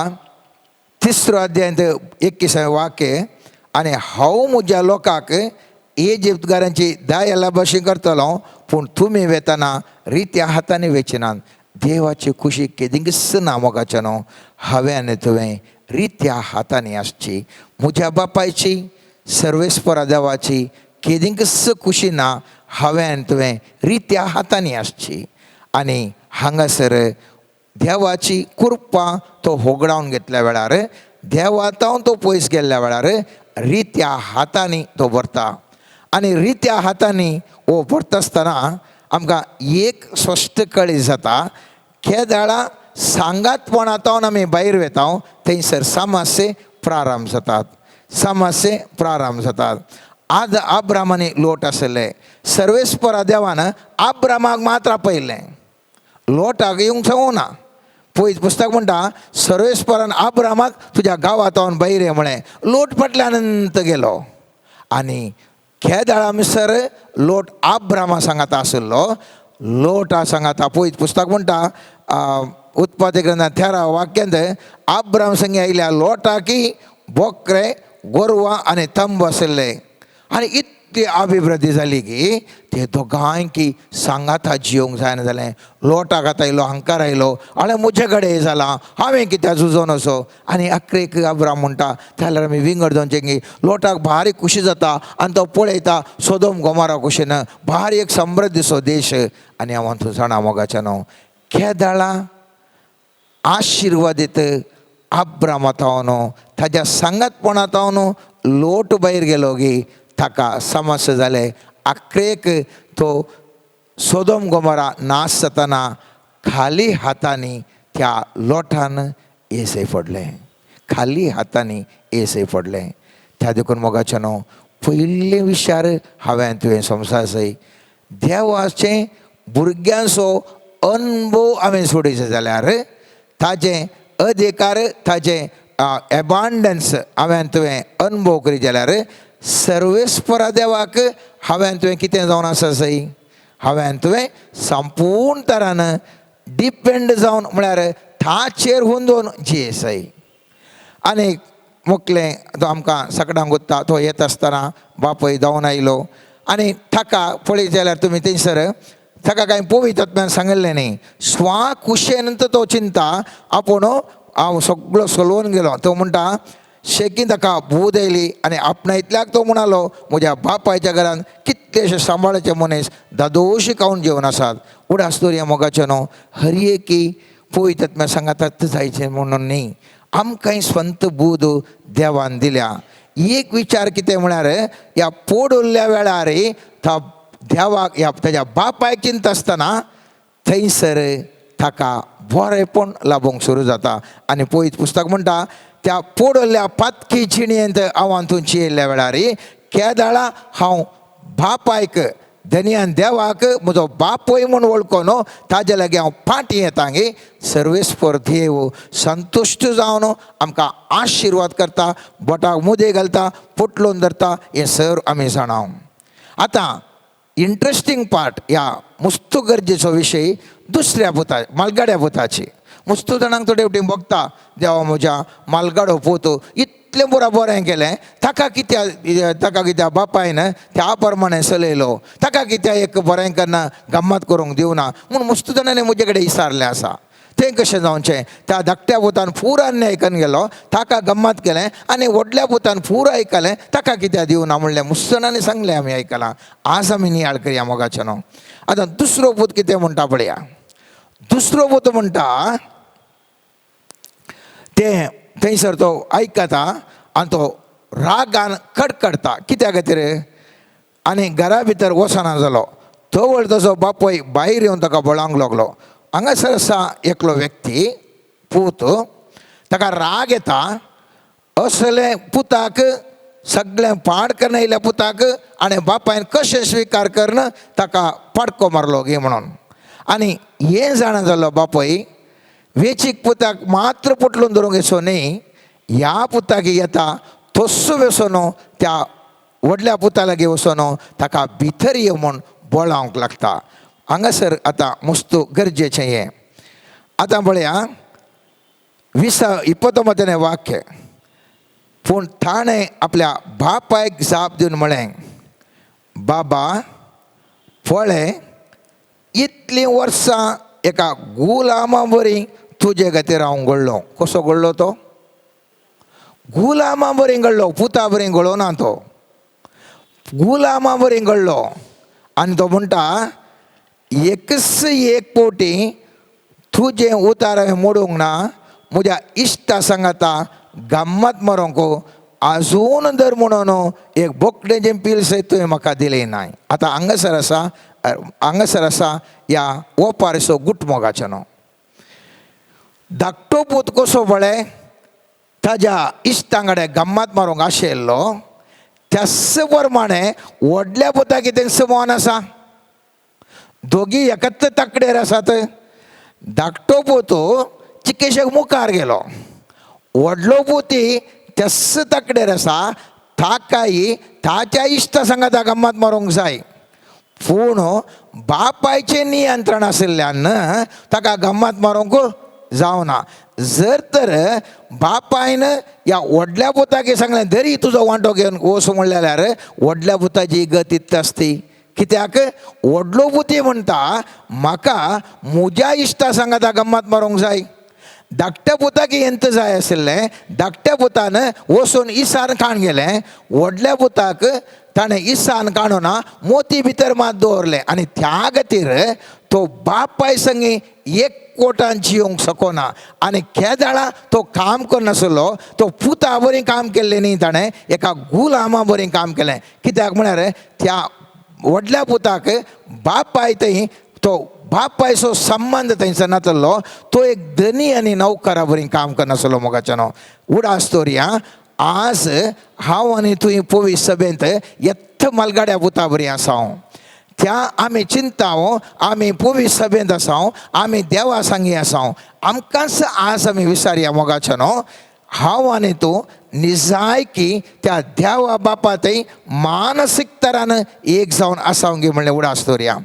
Speaker 4: 3 अध्यायांत 21 वाक्य, आनी हांव म्हज्या लोकांक इजिप्तकारांची दया भाशेन करतलो, पूण तुमी वेतना रित्या हातांनी वेचिनात. देवाची खुशी केदींकच ना मोगाचें न्हू. हांवें आनी तुवें रित्या हातांनी आसची. म्हज्या बापायची सर्वेस्परा देवाची केदींकच खुशी ना, हांवें आनी तुवें रित्या हातांनी आसची. आनी हांगासर देवाची कृपा तो होगडावन घेतल्या वेळार, देवातावन तो पयस गेल्ल्या वेळार रित्या हातांनी तो भरता. आनी रित्या हातांनी हो भरता आसतना आमकां एक स्पश्ट कळी जाता, केदाळा सांगातपणांतल्यान आमी भायर वेता थंयसर समस्ये प्रारंभ जातात, समस्ये प्रारंभ जातात. आज आब्रामानी लोट आसले, सर्वेस्परा देवान आब्रामाक मात्र आपयलें, लोटाक येवंक सांगूं ना. पयस पुस्तक म्हणटा सर्वेस्परान आब्रामाक तुज्या गांवांत भायर ये म्हळें. लोट फाटल्यान अनंत गेलो आनी केदाळा मिसर लोट आब्रामा सांगाता आशिल्लो. लोटा सांगाता पयस पुस्तक म्हणटा उत्पत्ती ग्रंथांत 13 वाक्यांत आब्राम संगी आयल्या लोटाकी बोकरे गोरवां आनी तंबू आशिल्ले. आनी इतली अभिवृद्धी जाली की ते दोगांयकी सांगाता जियोंक जायना जालें. लोटाक आतां आयलो हंकार आयलो, आनी म्हजे कडेन जालां हांवें कित्याक झुजोन असो. आनी अक्रेक आब्राम म्हणटा जाल्यार आमी विंगड जावचें की लोटाक भारी खुशी जाता आनी तो पळयता सोदोम गोमारा कुशीन भारी एक समृद्धीचो देश. आनी हांव तूं जाणा मोगाचें न्हू केदाळा आशिर्वादीत आब्रामा न्हू ताज्या सांगातपणा न्हू लोट भायर गेलो की ताका समस्या जाले. आक्रेक तो सोदोम गोमरा नाश जातना खाली हातांनी त्या लोटान येसय पडलें, खाली हातांनी येसय पडलें. त्या देखून मोगाचें न्हू पयलें विचार हांवें तुवें समजासय देवाचें भुरग्यांचो अनुभव हांवें सोडयचो जाल्यार ताजें अधिकार ताजें एबांडन्स हांवें तुवें अनुभव करीत जाल्यार सर्वेस्परा देवाक हांवें तुवें कितें जावन आसा सई हांवें तुवें संपूर्ण तरान डिपेंड जावन म्हळ्यार ठाचेर हुंदोन जियेसाय. आनी मुकलें तो आमकां सगळ्यांक उत्ता तो येता आसतना बापूय धांवन आयलो आनी ताका पळयत जाल्यार तुमी थंयसर ताका कांय पवित्र सांगिल्लें न्ही. स्वा कुशेन तो चिंता आपूण हांव सगळो सोलोवन गेलो. तो म्हणटा शेकी ताका बूद आयली आनी आपणायतल्याक तो म्हणालो म्हज्या बापायच्या घरान कितलेशे सांबाळचे मनीस दादोशी खावन जेवन आसात. उडास दवरया मोगाचें न्हू हर एकी पवित्र सांगातात जायचें म्हणून न्ही, आमकांय स्वंत बूद देवान दिल्या. एक विचार कितें म्हळ्यार ह्या पोड उरल्या वेळार त्या देवाक ह्या ताज्या बापायक चिंता आसतना थंयसर ताका बरेंपण लाबोवंक सुरू जाता. आनी पयत पुस्तक म्हणटा त्या पोडल्या पातकी जिणेंत हांव हातूंत येयल्ल्या वेळार केदाळा हांव बापायक धनयान देवाक म्हजो बापूय म्हूण वळखून ताजे लागीं हांव फाटीं येता गे. सर्वेस्पर देव संतुश्ट जावन आमकां आशिर्वाद करता, बोटाक मुदे घालता, पोटलोन धरता, हें सर आमी जाणा. आतां इंट्रस्टींग पार्ट ह्या मुस्तू गरजेचो विशय दुसऱ्या पुता मालगाड्या पुताची. मुस्तू जाणांक थोडे फावटी भोगता देवा म्हज्या मालगाडो पूत इतलें बरें केलें, ताका कित्याक ताका कित्याक बापायन त्या प्रमाणे चलयलो, ताका कित्याक एक बरें करना गम्मत करूंक दिवना म्हूण मुस्तू जाणांनी म्हजे कडेन विचारलें आसा. तें कशें जावचें, त्या धाकट्या पुतान पूरा अन्याय करून गेलो, ताका गम्मत केलें आनी व्हडल्या पुतान पूरा आयकलें, ताका कित्याक दिवना म्हणलें मुस्तू जाणांनी सांगलें आमी आयकलां. आज आमी नियाळ करया मोगाचें न्हू. आतां दुसरो पूत कितें म्हणटा पळया. दुसरो पूत म्हणटा तें थंयसर तो आयकता आनी तो रागान कडकडटा कित्या खातीर आनी घरा भितर वचना जालो. तवळ तसो बापूय भायर येवन ताका बळांक लागलो. हांगासर आसा एकलो व्यक्ती पूत, ताका राग येता असले पुताक सगळें पाड करून येयल्या पुताक आनी बापायन कशें स्विकार करून ताका पाडको मारलो गे म्हणून. आनी हें जाणा जालो बापूय वेचीक पुताक मात्र पोटलून धरूंक येसो न्ही, ह्या पुताक येता तस्सो वसोन त्या व्हडल्या पुता लागीं वचोन ताका भितर यो म्हूण बोळावंक लागता. हांगासर आतां मुस्तू गरजेचें हें. आतां पळया 20-29 वाक्य. पूण ताणें आपल्या बापायक जाप दिवन म्हळें, बाबा पळय इतलीं वर्सां एका गुलामा बरी तुजे खातीर हांव घडलो. कसो घडलो तो? गुलामा बरी घडलो, पुता बरी घडोना तो, गुलामा बरी घडलो. आनी तो म्हणटा एकच एक पोटी तुजें उतार हांवें मोडूंक ना, म्हज्या इश्टा सांगाता गम्मत मारूंक आजून दर म्हणून एक बोकडेचें पील सयत तुवें म्हाका दिलें नाय. आतां हांगासर आसा, हांगासर आसा ह्या ओपारीचो गुटमोगाचें न्हू. धाकटो पूत कसो पळय ताज्या इश्टां कडेन गम्मत मारूंक आशिल्लो, त्याच प्रमाणे व्हडल्या पुता कितें समान आसा, दोगी एकत्र ताकडेर आसात. धाकटो पूत चिकेशेक मुखार गेलो, व्हडलो पुती त्याच ताकडेर आसा, ताकाय ताच्या इश्टा सांगाता गम्मत मारूंक जाय. पूण बापायचें नियंत्रण आशिल्ल्यान ताका गम्मत मारूंक जावना. जर तर बापायन ह्या व्हडल्या पुताक सांगलें दरी तुजो वांटो घेवन वच म्हणलें जाल्यार व्हडल्या पुताची गत इतली आसती. कित्याक व्हडलो पुती म्हणटा म्हाका म्हज्या इश्टा सांगाता गम्मत मारूंक जाय. धाकट्या पुताक येंत जाय आशिल्लें, धाकट्या पुतान वचून इसान खाण गेलें, व्हडल्या पुताक ताणें इसान काडूना मोती भितर मात दवरलें. आनी त्या खातीर तो बापाय संगी एक कोटान जियोंक शकना. आनी केदाळा तो काम करनासलो, तो पुता बरी काम केल्लें न्ही, ताणें एका गुलामा बरी काम केलें. कित्याक म्हळ्यार त्या व्हडल्या पुताक बापाय थंय तो बापायचो संबंद थंयसर नासलो, तो एक धनी आनी नौकरा बरी काम करनासलो. मोगाचें न्हू उडास दवरया. आज हांव आनी तुवें पवी सभेंत येत्त मालगाड्या पुता बरी आसा हांव, त्या आमी चिंताव आमी पवी सभेंत आसाव, आमी देवा सांगी आसाव, आमकांच आज आमी विसारया मोगाचें न्हू. हांव आनी तूं निजायकी त्या देवा बापा थंय मानसीक तरान एक जावन आसाव गे म्हणलें उडास दवरया.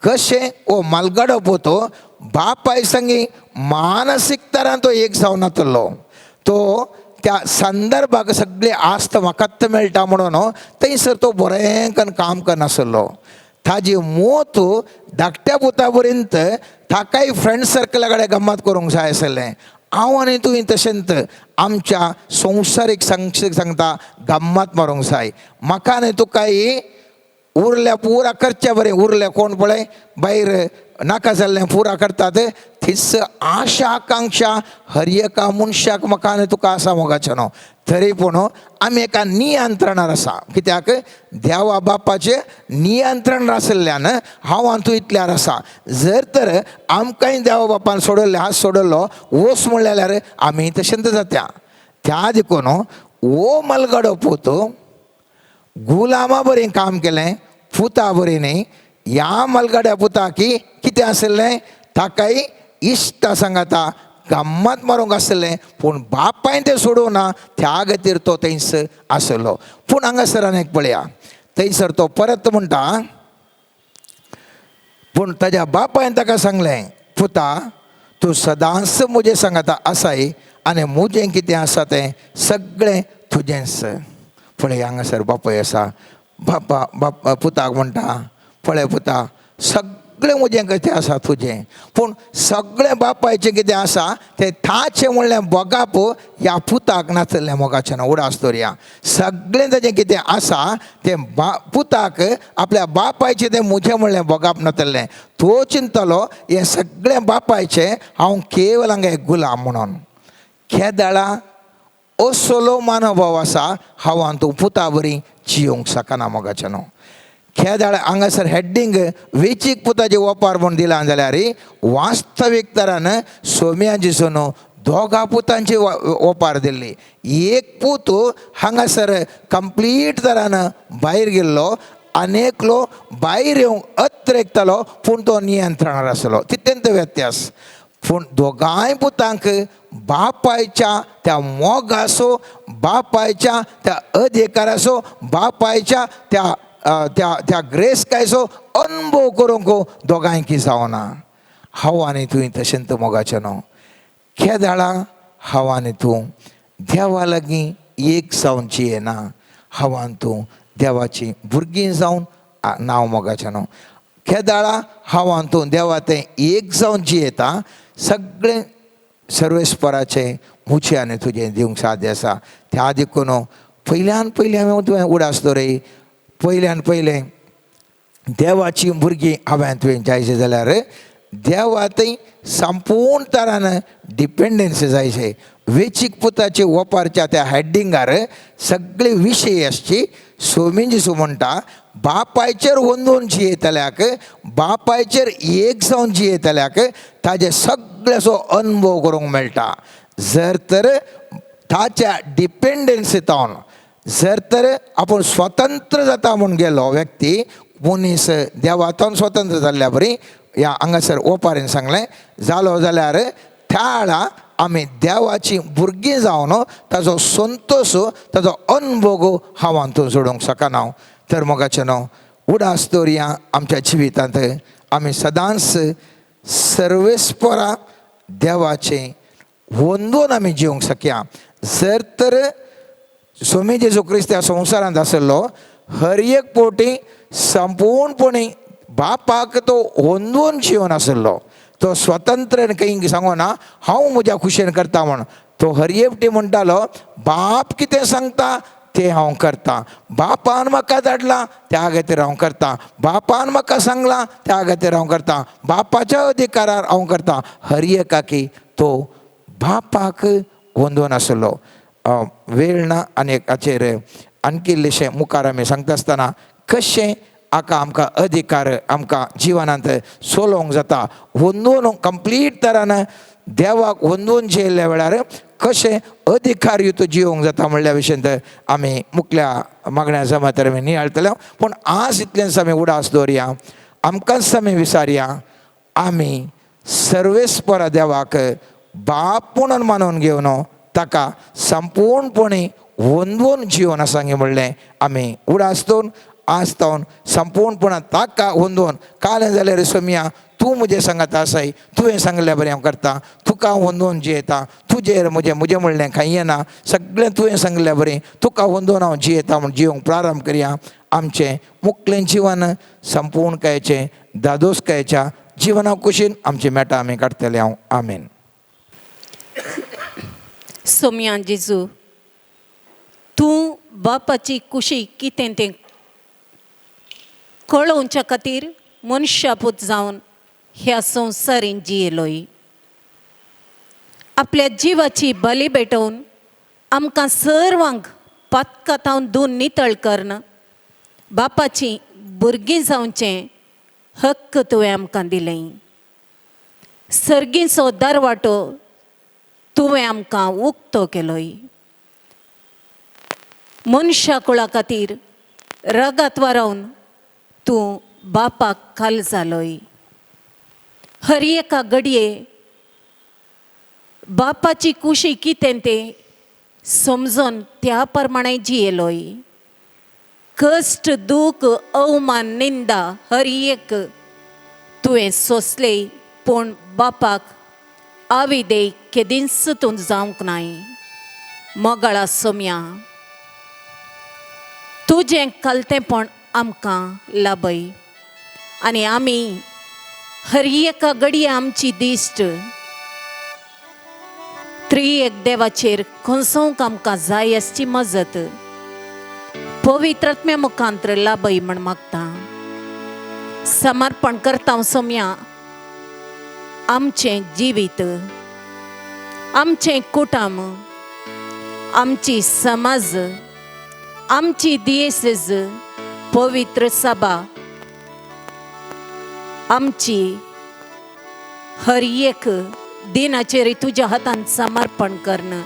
Speaker 4: कशें ओ मालगाडो पोतो बापाय संगी मानसीक तरान तो एक जावन नातलो. तो त्या संदर्भाक सगळे आस्त म्हाकाच मेळटा म्हणून थंयसर तो बरें करून काम करनासलो. ताजी मोत धाकट्या पुता पर्यंत ताकाय फ्रेंड सर्कला कडेन गम्मत करूंक जाय आसलें. हांव आनी तुवें तशेंच आमच्या संवसारीक सांगता गम्मत मारूंक जाय. म्हाका आनी तुकाय उरल्या पुरा करच्या बरें उरल्या कोण पळय भायर नाका जाल्लें पुरा करतात तीच आशा आकांक्षा हर एका मनशाक म्हाका आनी तुका आसा मोगाचें न्हू. तरी पूण आमी एका नियंत्रणार आसा. कित्याक देवा बापाचें नियंत्रण आशिल्ल्यान हांव आनी तूं इतल्यार आसा. जर तर आमकांय देवा बापान सोडयल्लें हात सोडलो वोस म्हणलें जाल्यार आमी तशेंच जाता. त्या देखून हो मलगडो पूत गुलामा बरें काम केलें पुता बरें न्ही. ह्या मलगड्या पुताकी कितें आशिल्लें ताकाय इश्टा सांगाता गम्मत मारूंक आसलें पूण बापायन तें सोडूं ना त्या खातीर तो थंयसर आसलो. पूण हांगासर आनी एक पळया थंयसर तो परत म्हणटा पूण ताज्या बापायन ताका सांगलें पुता तूं सदांच म्हजें सांगाता आसाय आनी म्हजें कितें आसा तें सगळें तुजेंच. पळय हांगासर बापूय आसा बापा बाप पुताक म्हणटा पळय पुता सगळें म्हजें कितें आसा तुजें पूण सगळें बापायचें कितें आसा तें ताचें म्हणलें बोगाप ह्या पुताक नासलें मोगाचें ना. उडास दवरया सगळें ताजें कितें आसा तें पुताक आपल्या बापायचें तें म्हजें म्हणलें बोगाप नासलें. तो चिंतलो हें सगळें बापायचें हांव केवल हांगा एक गुलाम म्हणून. केदळा असलो मानोभाव आसा हांव आनी तूं पुता बरी जियोंक शकना मोगाचें न्हू. खेदाळ हांगासर हेडींग वेचीक पुताची ओपार म्हूण दिला जाल्यार वास्तवीक तरान सोम्या जिसून दोगा पुतांची ओपार दिल्ली. एक पूत हांगासर कंप्लीट तरान भायर गेल्लो आनी एकलो भायर येवंक अत्रेकतालो पूण तो नियंत्रणार आसलो. तितलेंच व्यत्यास. पूण दोगांय पुतांक बापायच्या त्या मोगाचो बापायच्या त्या अधिकाराचो बापायच्या त्या त्या त्या ग्रेसकायचो अनुभव करूंक दोगांयकी जावना. हांव आनी तुवें तशेंच मोगाचें न्हू. केदाळा हांव आनी तूं देवा लागीं एक जावन जियेना. हांव आनी तूं देवाची भुरगीं जावन नांव मोगाचें न्हू. केदाळा हांव आनी तूं देवा तें एक जावन जियेता सगळें सर्वेस्पराचें म्हजें आनी तुजें दिवंक साध्य आसा. त्या देखून पयल्यान पयलीं हांवें तुवें उडास दवरय पयल्यान पयलें देवाची भुरगीं हांवें तुवें जायचें जाल्यार देवा थंय संपूर्ण तरान डिपेंडन्स जायचे. वेचीक पुताची ओपारच्या त्या हेडिंगार सगळे विशय आसची. सोमी जेजू म्हणटा बापायचेर वंदून जियेतल्याक बापायचेर एक जावन जियेतल्याक ताजे सगळ्याचो अनुभव करूंक मेळटा. जर तर ताच्या डिपेंडन्सीतावन जर तर आपूण स्वतंत्र जाता म्हूण गेलो व्यक्ती मनीस देवातून स्वतंत्र जाल्ल्या बरी ह्या हांगासर ओपारीन सांगलें जालो जाल्यार त्या वेळा आमी देवाची भुरगीं जावन ताजो संतोश ताजो अनुभव हांव हातूंत सोडूंक शकना. तर मोगाचें न्हू उडास दवरया आमच्या जिवितांत आमी सदांच सर्वेस्परा देवाचें वंदून आमी जिवंक शकया. जर तर स्वामी जेजू क्रिस्त ह्या संवसारांत आसलो हर एक पोटी संपूर्णपणी बापाक तो वंदून जिवन आसलो. तो स्वतंत्र खंय सांगना हांव म्हज्या खुशेन करता म्हण. तो हर एकटी म्हणटालो बाप कितें सांगता तें हांव करता. बापान म्हाका धाडला त्या खातीर हांव करता. बापान म्हाका सांगलां त्या खातीर हांव करता. बापाच्या अधिकारार हांव करता. हर एकाकी तो बापाक वंदून आसलो. वेळ ना आनी हाचेर आणखी इल्लेशें मुखार आमी सांगता आसतना कशें हाका आमकां अधिकार आमकां जिवनांत चलोवंक जाता वंदून कंप्लीट तरान देवाक वंदून जियेल्ल्या वेळार कशें अधिकार युक्त जिवंक जाता म्हणल्या विशयांत आमी मुखल्या मागण्या जमातर आमी नियाळतले. पूण आज इतलेंच आमी उडास दवरया आमकांच आमी विसारया आमी सर्वेस्परा देवाक बाप म्हणून मानून घेवन ताका संपूर्णपणी वंदून जिवन आसा म्हणलें आमी उडास दवरून आज तावन संपूर्णपणान ताका वंदून कालें जाल्यार सोमिया तूं म्हजें सांगात आसाय तुवें सांगल्या बरें हांव करता, तुका वंदोवन जियेता, तुजेर म्हजें म्हजें म्हणलें कांय येना, सगळें तुवें सांगल्या बरें तुका वंदोवन हांव जियेता म्हूण जिवंक प्रारंभ करया. आमचें मुकलें जिवन संपूर्णकायेचें दादोसकायेच्या जिवना कुशीन आमची मेटां आमी काडटले हांव. आमेन.
Speaker 5: सोम्या जेजू, तूं बापाची कुशी कितें तें कळोवच्या खातीर मनशापूत जावन ह्या संवसारीन जियेलोय. आपल्या जिवाची बली भेटोवन आमकां सर्वांक पातकातावन दोन नितळ कर्ण बापाची भुरगीं जावचें हक्क तुवें आमकां दिलें. सर्गीचो दरवाटो तुवें आमकां उक्तो केलोय. मनशा कुळा खातीर रगात वारोवन तूं बापाक खाल जालोय. हर एका घडये बापाची कुशी कितें तें समजून त्या प्रमाणे जियेलोय. कश्ट, दूख, अवमान, निंदा हर एक तुवें सोंसले, पूण बापाक आविदे केदींच तूं जावंक नाय. मोगाळा सोम्या, तुजें कलतेंपण आमकां लाभय आनी आमी हर एका घडये आमची दिश्ट त्रिएक देवाचेर खंसोवंक आमकां जाय आसची मजत पवित्र आत्म्या मुखांत्र लाभय म्हण मागता. समर्पण करता सोम्या आमचें जिवीत, आमचें कुटुंब, आमची समाज, आमची दियेसेज, पवित्र सभा, आमची हर एक दिनाचेर तुज्या हातान समर्पण कर्ण.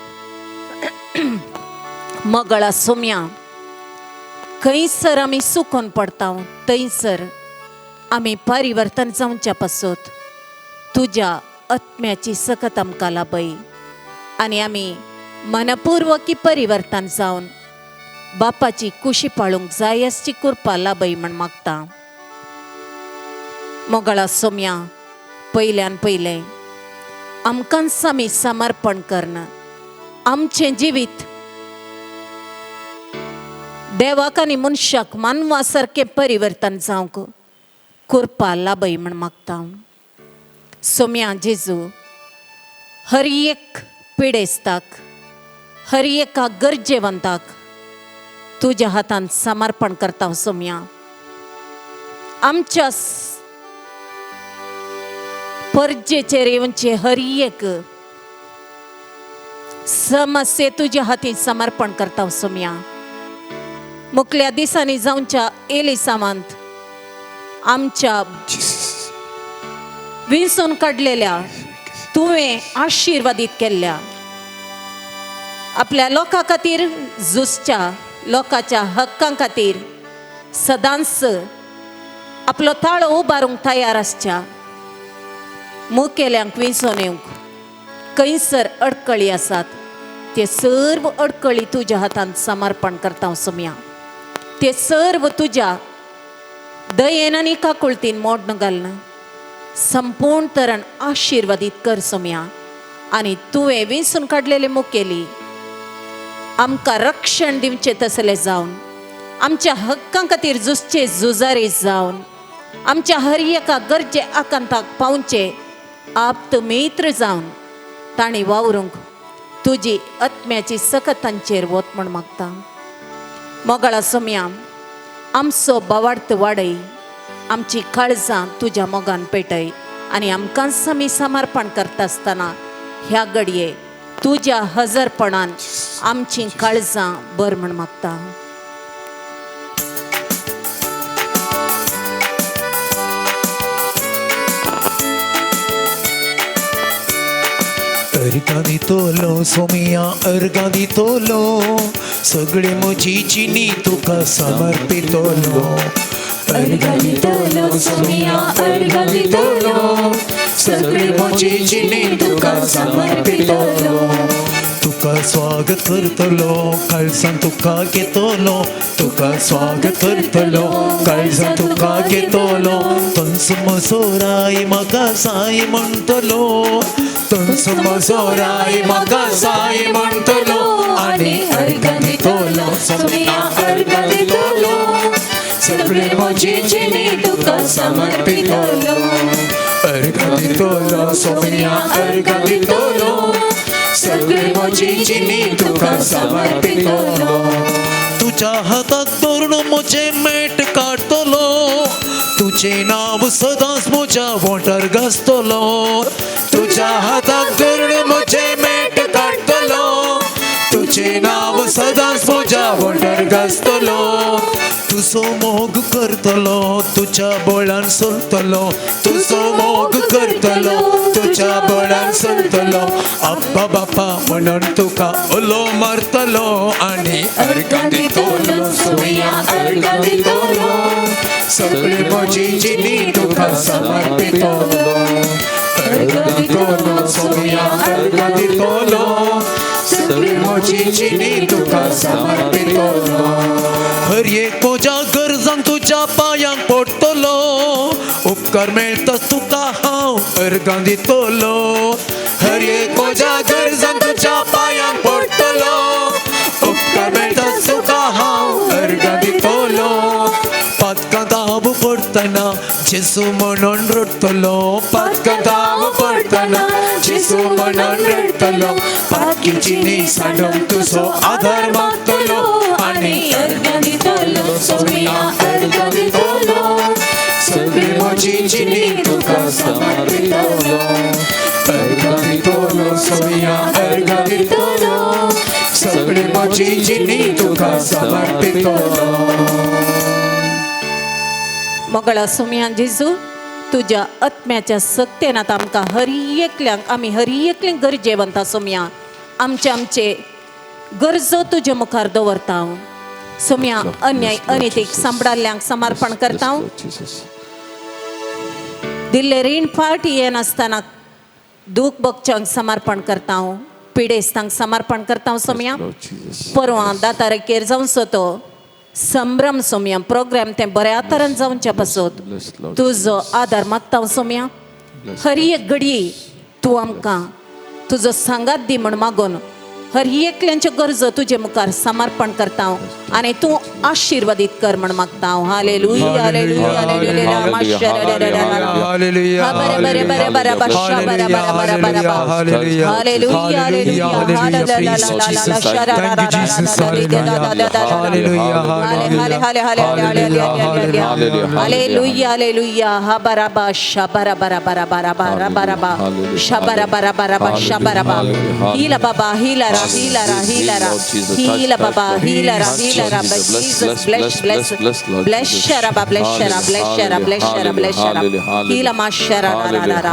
Speaker 5: मगळा सोम्या, खंयसर आमी सुकून पडता थंयसर आमी परिवर्तन जावच्या पासत तुज्या आत्म्याची सकत आमकां लाभय आनी आमी मनपूर्वकी परिवर्तन जावन बापाची कुशी पाळूंक जाय आसची कृपा लाभय म्हण मागता. मोगाळा सोम्या, पयल्यान पयलें आमकांच आमी समर्पण कर्ण आमचें जिवीत देवाक आनी मनशाक मानवा सारकें परिवर्तन जावंक कृपा लाभय म्हण मागता. सोम्या जेजू, हर एक पिडेस्ताक, हर एका गरजेवंताक तुज्या हातान समर्पण करता सोम्या. आमच्या परजेचेर येवचे हर एक समस्ये तुज्या हातीन समर्पण करता सोम्या. मुकल्या दिसांनी जावच्या एलिसामांत आमच्या विंचून काडलेल्या तुवें आशिर्वादीत केल्ल्या आपल्या लोकां खातीर झुजच्या लोकांच्या हक्कां खातीर सदांच आपलो ताळो उबारूंक तयार आसच्या मुखेल्यांक विंचून येवंक खंयसर अडकळी आसात ते सर्व अडकळी तुज्या हातान समर्पण करता सोम्या. ते सर्व तुज्या दयेन आनी काकुळतीन मोडण घालना संपूर्ण तरण आशिर्वादीत कर सोम्या. आनी तुवें विंचून काडलेले मुखेली आमकां रक्षण दिवचें तसले जावन आमच्या हक्कां खातीर झुजचे झुजारी जावन आमच्या हर एका गरजे आकांताक पावचे आप्त मित्र जावन तांणी वावरूंक तुजी आत्म्याची सकत तांचेर वत म्हण मागता. मोगाळा सोम्या, आमचो बावार्थ वाडय, आमची काळजां तुज्या मोगान पेटय आनी आमकांच आमी समर्पण करता आसतना ह्या घडये तुज्या हजरपणान आमची काळजां बर म्हण मागता.
Speaker 1: अर्गां दितलो सोमिया, अर्गां दितलो, सगळे म्हजी जिणी तुका समर्पितलो.
Speaker 2: अर्गां दितलो सोमिया, अर्गां दितलो, सगळे म्हजी जिणी तुका समर्पितलो.
Speaker 1: तुका तुका स्वागत करतलो काळजान तुका घेतलो तुका स्वागत करतलो काळजान तुका घेतलो तंच म्हजो राय म्हाका साय म्हणटलो तंच म्हजो राय म्हाका साय म्हणटलो आनी अर्गां दितलो
Speaker 2: सोमिया अर्गां दितलो सगळे म्हजी जिणी तुका समर्पितलो
Speaker 1: अर्गां दितलो सोमिया अर्गां दितलो सगळे म्हजी जिणी तुका समर्पितलो तुज्या हाताक धरून म्हजें मेट काडटलो तुजें नांव सदांच म्हज्या वोंठार गाजतलो तुज्या हाताक धरून म्हजें मेट काडटलो तुजें नांव सदांच म्हज्या वोंठार गाजतलो तुजो मोग करतलो तुज्या बळान चलतलो तुजो मोग करतलो तुज्या बळान चलतलो अब्बा बापा म्हणून तुका उलो मारतलो आनी अर्गां दितलो
Speaker 2: सोमिया अर्गां दितलो
Speaker 1: सगळी म्हजी जिणी तुका समर्पितलो अर्गां दितलो सोमिया अर्गां दितलो सगळी म्हजी जिणी तुका समर्पितलो हर एक म्हज्या गरजांक तुज्या पांयांक पडटलो उपकार मेळटा तुका हांव अर्गां दितलो हर एक म्हज्या गरजांक तुज्या पांयांक पडटलो उपकार मेळटा तुका हांव अर्गां दितलो पातकां दाब पडटना जेजू म्हणून रडटलो पातकां दाब पडटना जेजू म्हणून रडटलो पातकीची न्ही सांडून तुजो आधार मागतलो आनी
Speaker 2: अर्गां दितलो सोमिया अर्गां दितलो
Speaker 1: सगळी म्हजी जिणी तुका समर्पितलो अर्गां दितलो सोमिया अर्गां दितलो सगळी म्हजी जिणी तुका समर्पितलो.
Speaker 5: मोगळा सोमया जेजू तुज्या आत्म्याच्या सक्तेन आतां आमकां हर एकल्यांक आमी हर एकल्यांक गरजेवंत सोमया आमचे आमचे गरजो तुजे मुखार दवरता हांव सोमया अन्याय अनितीक सांबडाल्ल्यांक समर्पण करता हांव दिल्ले रीण फाट येनासतना दूख बगच्यांक समर्पण करता हांव पिडेस्तांक समर्पण करता हांव सोमया परवां 10 तारखेर जावचो तो संभ्रम सोमया प्रोग्राम तें बऱ्या तरेन जावच्या पासत तुजो आदार मागता हांव सोमया हर एक घडये तूं आमकां तुजो सांगात दी म्हण मागून हर एकल्यांच्यो गरजो तुजे मुखार समर्पण करता हांव आनी तूं आशिर्वादीत कर म्हण मागता हांव. Hallelujah hallelujah hallelujah. बरें बरें बरें बरें हालेलुया हालेलुया. Hallelujah hallelujah. हा बराबा शबरा बरा बरा बरा बरा बराबा शबरा बरा बरा शबरा हिला बाबा हिला रा हिला रा हिला रा हिला बाबा हिला रा हिला रा. Jesus bless bless bless शराबा bless शरा bless शरा bless शरा bless शरा हिला मा शरा रा रा रा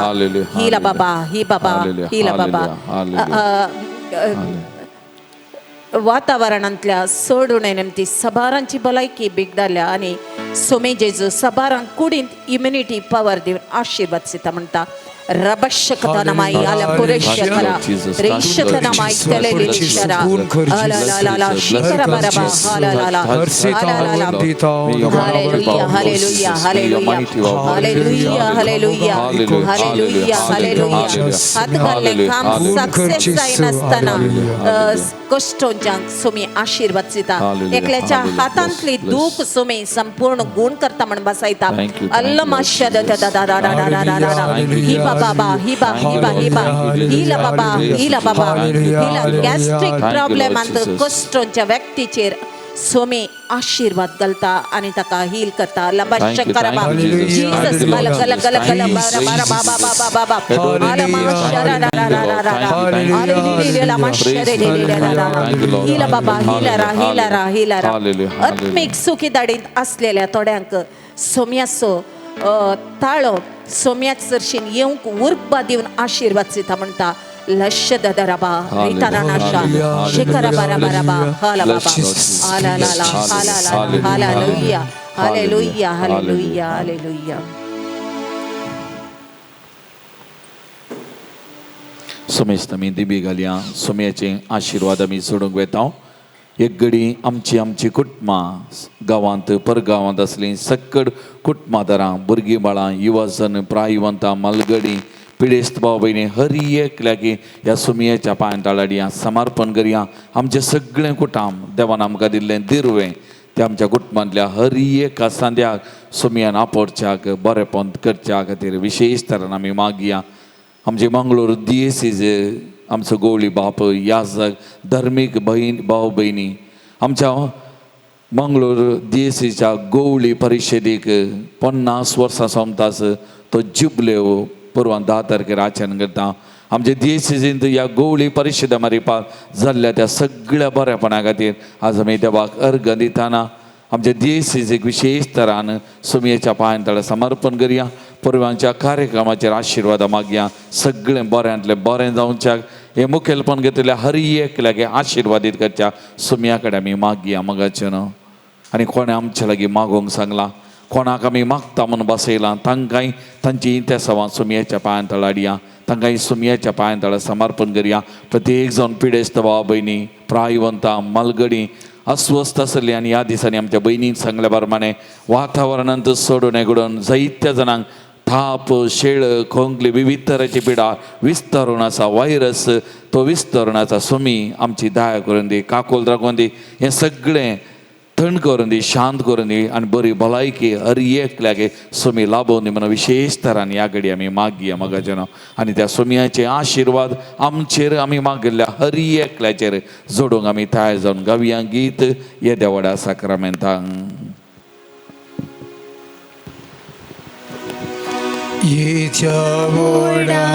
Speaker 5: हिला बाबा ही बाबा हिला बाबा. वातावरणांतल्या सोडून नेमती सबारांची भलायकी बिगडाल्या आनी सोमे जेजू सबारांक कुडींत इम्युनिटी पावर दिवन आशिर्वाद दिता म्हणटा. रबशकतनमाई आला पुरेशकरा रेशकतनमाई तलेलेशरा आला ला ला शिकरा बरबा आला ला ला आला ला. Hallelujah hallelujah hallelujah hallelujah hallelujah hallelujah hallelujah. हात घाल्ले काम सक्सेस जायनासतना कश्टोंच्यांक सोमी आशिर्वाद दिता. एकल्याच्या हातांतली दूख सोमी संपूर्ण गुण करता म्हण बसायता. अल्लमाश्य ही बाबा हिबा हिबा हिबा हिला बाबा हिला बाबा हिला. गॅस्ट्रीक प्रॉब्लेमांत कश्टोंच्या व्यक्तीचेर सोमी आशिर्वाद घालता आनी ताका हील करता. लबा जीसस गल गल गल गल बारा बारा बाबा बाबा बाबा हिला बाबा हिला रा हिला रा हिला रा. आत्मीक सुखी दाडींत आसलेल्या थोड्यांक सोम्याचो ताळो सोम्याक सरशीन येवंक उर्बा दिवन आशिर्वाद दिता म्हणटा. लश्य ददरबा रितरणाशा शिखरबा रबा हाला बाबा आला ला ला हाला ला hallelujah hallelujah hallelujah hallelujah.
Speaker 3: समेस्त आमी दिबी घालया. सोम्याचे आशिर्वाद आमी सोडूंक वेता. एक घडी आमची आमची कुटुंबां गांवांत परगांवांत आसलीं सक्कड कुटुंबादारां भुरगीं बाळां युवाजन प्रायवंतां मालगडी पिडेस्त भाव भयणी हर एकल्याकी ह्या सुमयेच्या पांयां ताळाडया समर्पण करया. आमचें सगळें कुटाम देवान आमकां दिल्लें दिरवें ते आमच्या कुटुंबांतल्या हर एका सांद्याक सुमयान आपोवच्याक बरेपण करच्या खातीर विशेश तरान आमी मागया. आमचे मंगळूर दियेसीज आमचो गोवळी बाप याजक धर्मीक भयण भाव भयणी आमच्या मंगळूर दियेसीच्या गोवळी परिशदेक 50 वर्सां सोमतास तो जुबलेव परवान 10 तारखेर आचरण करता. आमचे दियेसीजींत ह्या गोवळी परिशदा मारिपा जाल्ल्या त्या सगळ्या बऱ्यापणा खातीर आज आमी देवाक अर्घ दिताना आमच्या दियेसीजीक विशेश तरान सुमयेच्या पांयां तळा समर्पण करया. परवांच्या कार्यक्रमाचेर आशिर्वादा मागया. सगळें बऱ्यांतलें बरें जावच्याक हें मुखेलपण घेतल्या हर एकल्याक आशिर्वादीत करच्या सुमया कडेन आमी मागया मगाचें न्हू. आनी कोणें आमचे लागीं मागोवंक सांगलां कोणाक आमी मागता म्हूण बसयलां तांकांय तांची इंतेसांवां सुमयेच्या पांयां तळा हाडया. तांकांय सुमयेच्या पांयां तळा समर्पण करया. प्रत्येक जावन पिडेस्त भाव भयणी प्रायवंतां मालगडी अस्वस्थ आसली आनी ह्या दिसांनी आमच्या भयणीक सांगल्या प्रमाणे वातावरणांत सोडून हेगडून जायत्या जाणांक थाप शेळ खोंकली विविध तरेची पिडा विस्तारून आसा व्हायरस तो विस्तारून आसा. सुमी आमची दया करून दी काकोल राखून दी हें सगळें थंड करून दी शांत करून दी आनी बरी भलायकी हर एकल्याक सुमी लाभोवन दी म्हणून विशेश तरान ह्या घडी आमी मागया मगाचें न्हू. आनी त्या सुमयाचे आशिर्वाद आमचेर आमी मागिल्ल्या हर एकल्याचेर जोडूंक आमी तयार जावन गावया गीत येद्या व्हडा साक्रामेंतांक.
Speaker 1: येच्या व्हडा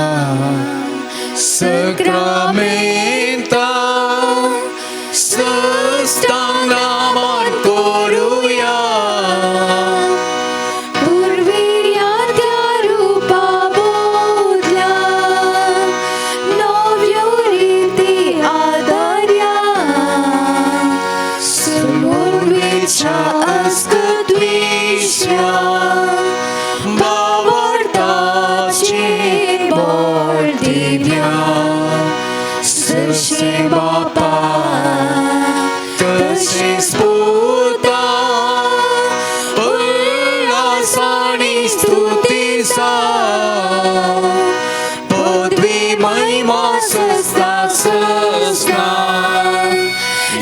Speaker 1: सक्रामेंता सस्तांग नमन करुया.
Speaker 2: पुर्विल्या त्या रुपा बोधल्या नव्यो रिती आदर्या सुमुर्वीच्या अस्कद्विश्या
Speaker 1: बावडताचे
Speaker 2: बोल दिव्या सशे बापा
Speaker 1: तशेंच पुता उल्हासानी स्तुतीसा पदवी महिमा सस्ता सस्ना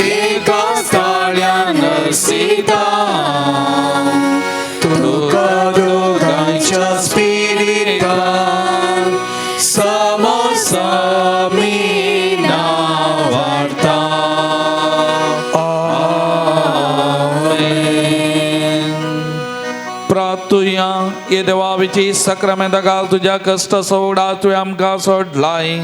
Speaker 1: एका ताळ्या नरसिता तुका दोगांच्या स्पिरितान समसामी नावाडता.
Speaker 3: प्रार्थुया. ये देवाची सक्रामेंता घाल तुज्या कश्ट सोडा तुवें आमकां सोडलाय.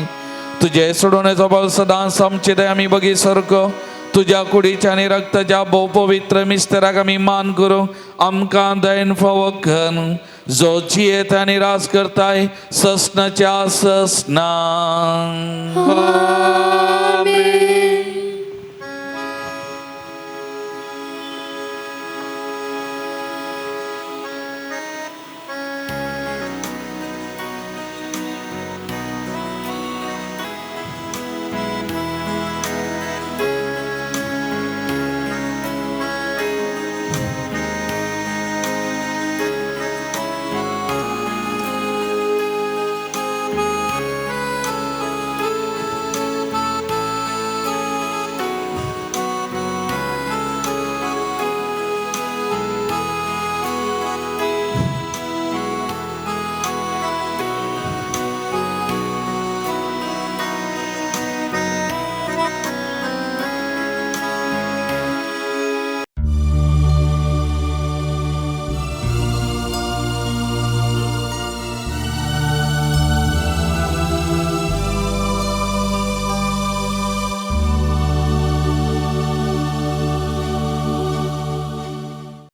Speaker 3: तुजे सोडोवणेचो बळ सदांच आमचे दया आमी बगी सारको तुज्या कुडीच्या आनी रक्ताच्या भोव पवित्र मिस्तराक आमी मान करूं आमकां दयन फावो कर जो जियेत आनी राज करताय ससनाच्या ससना.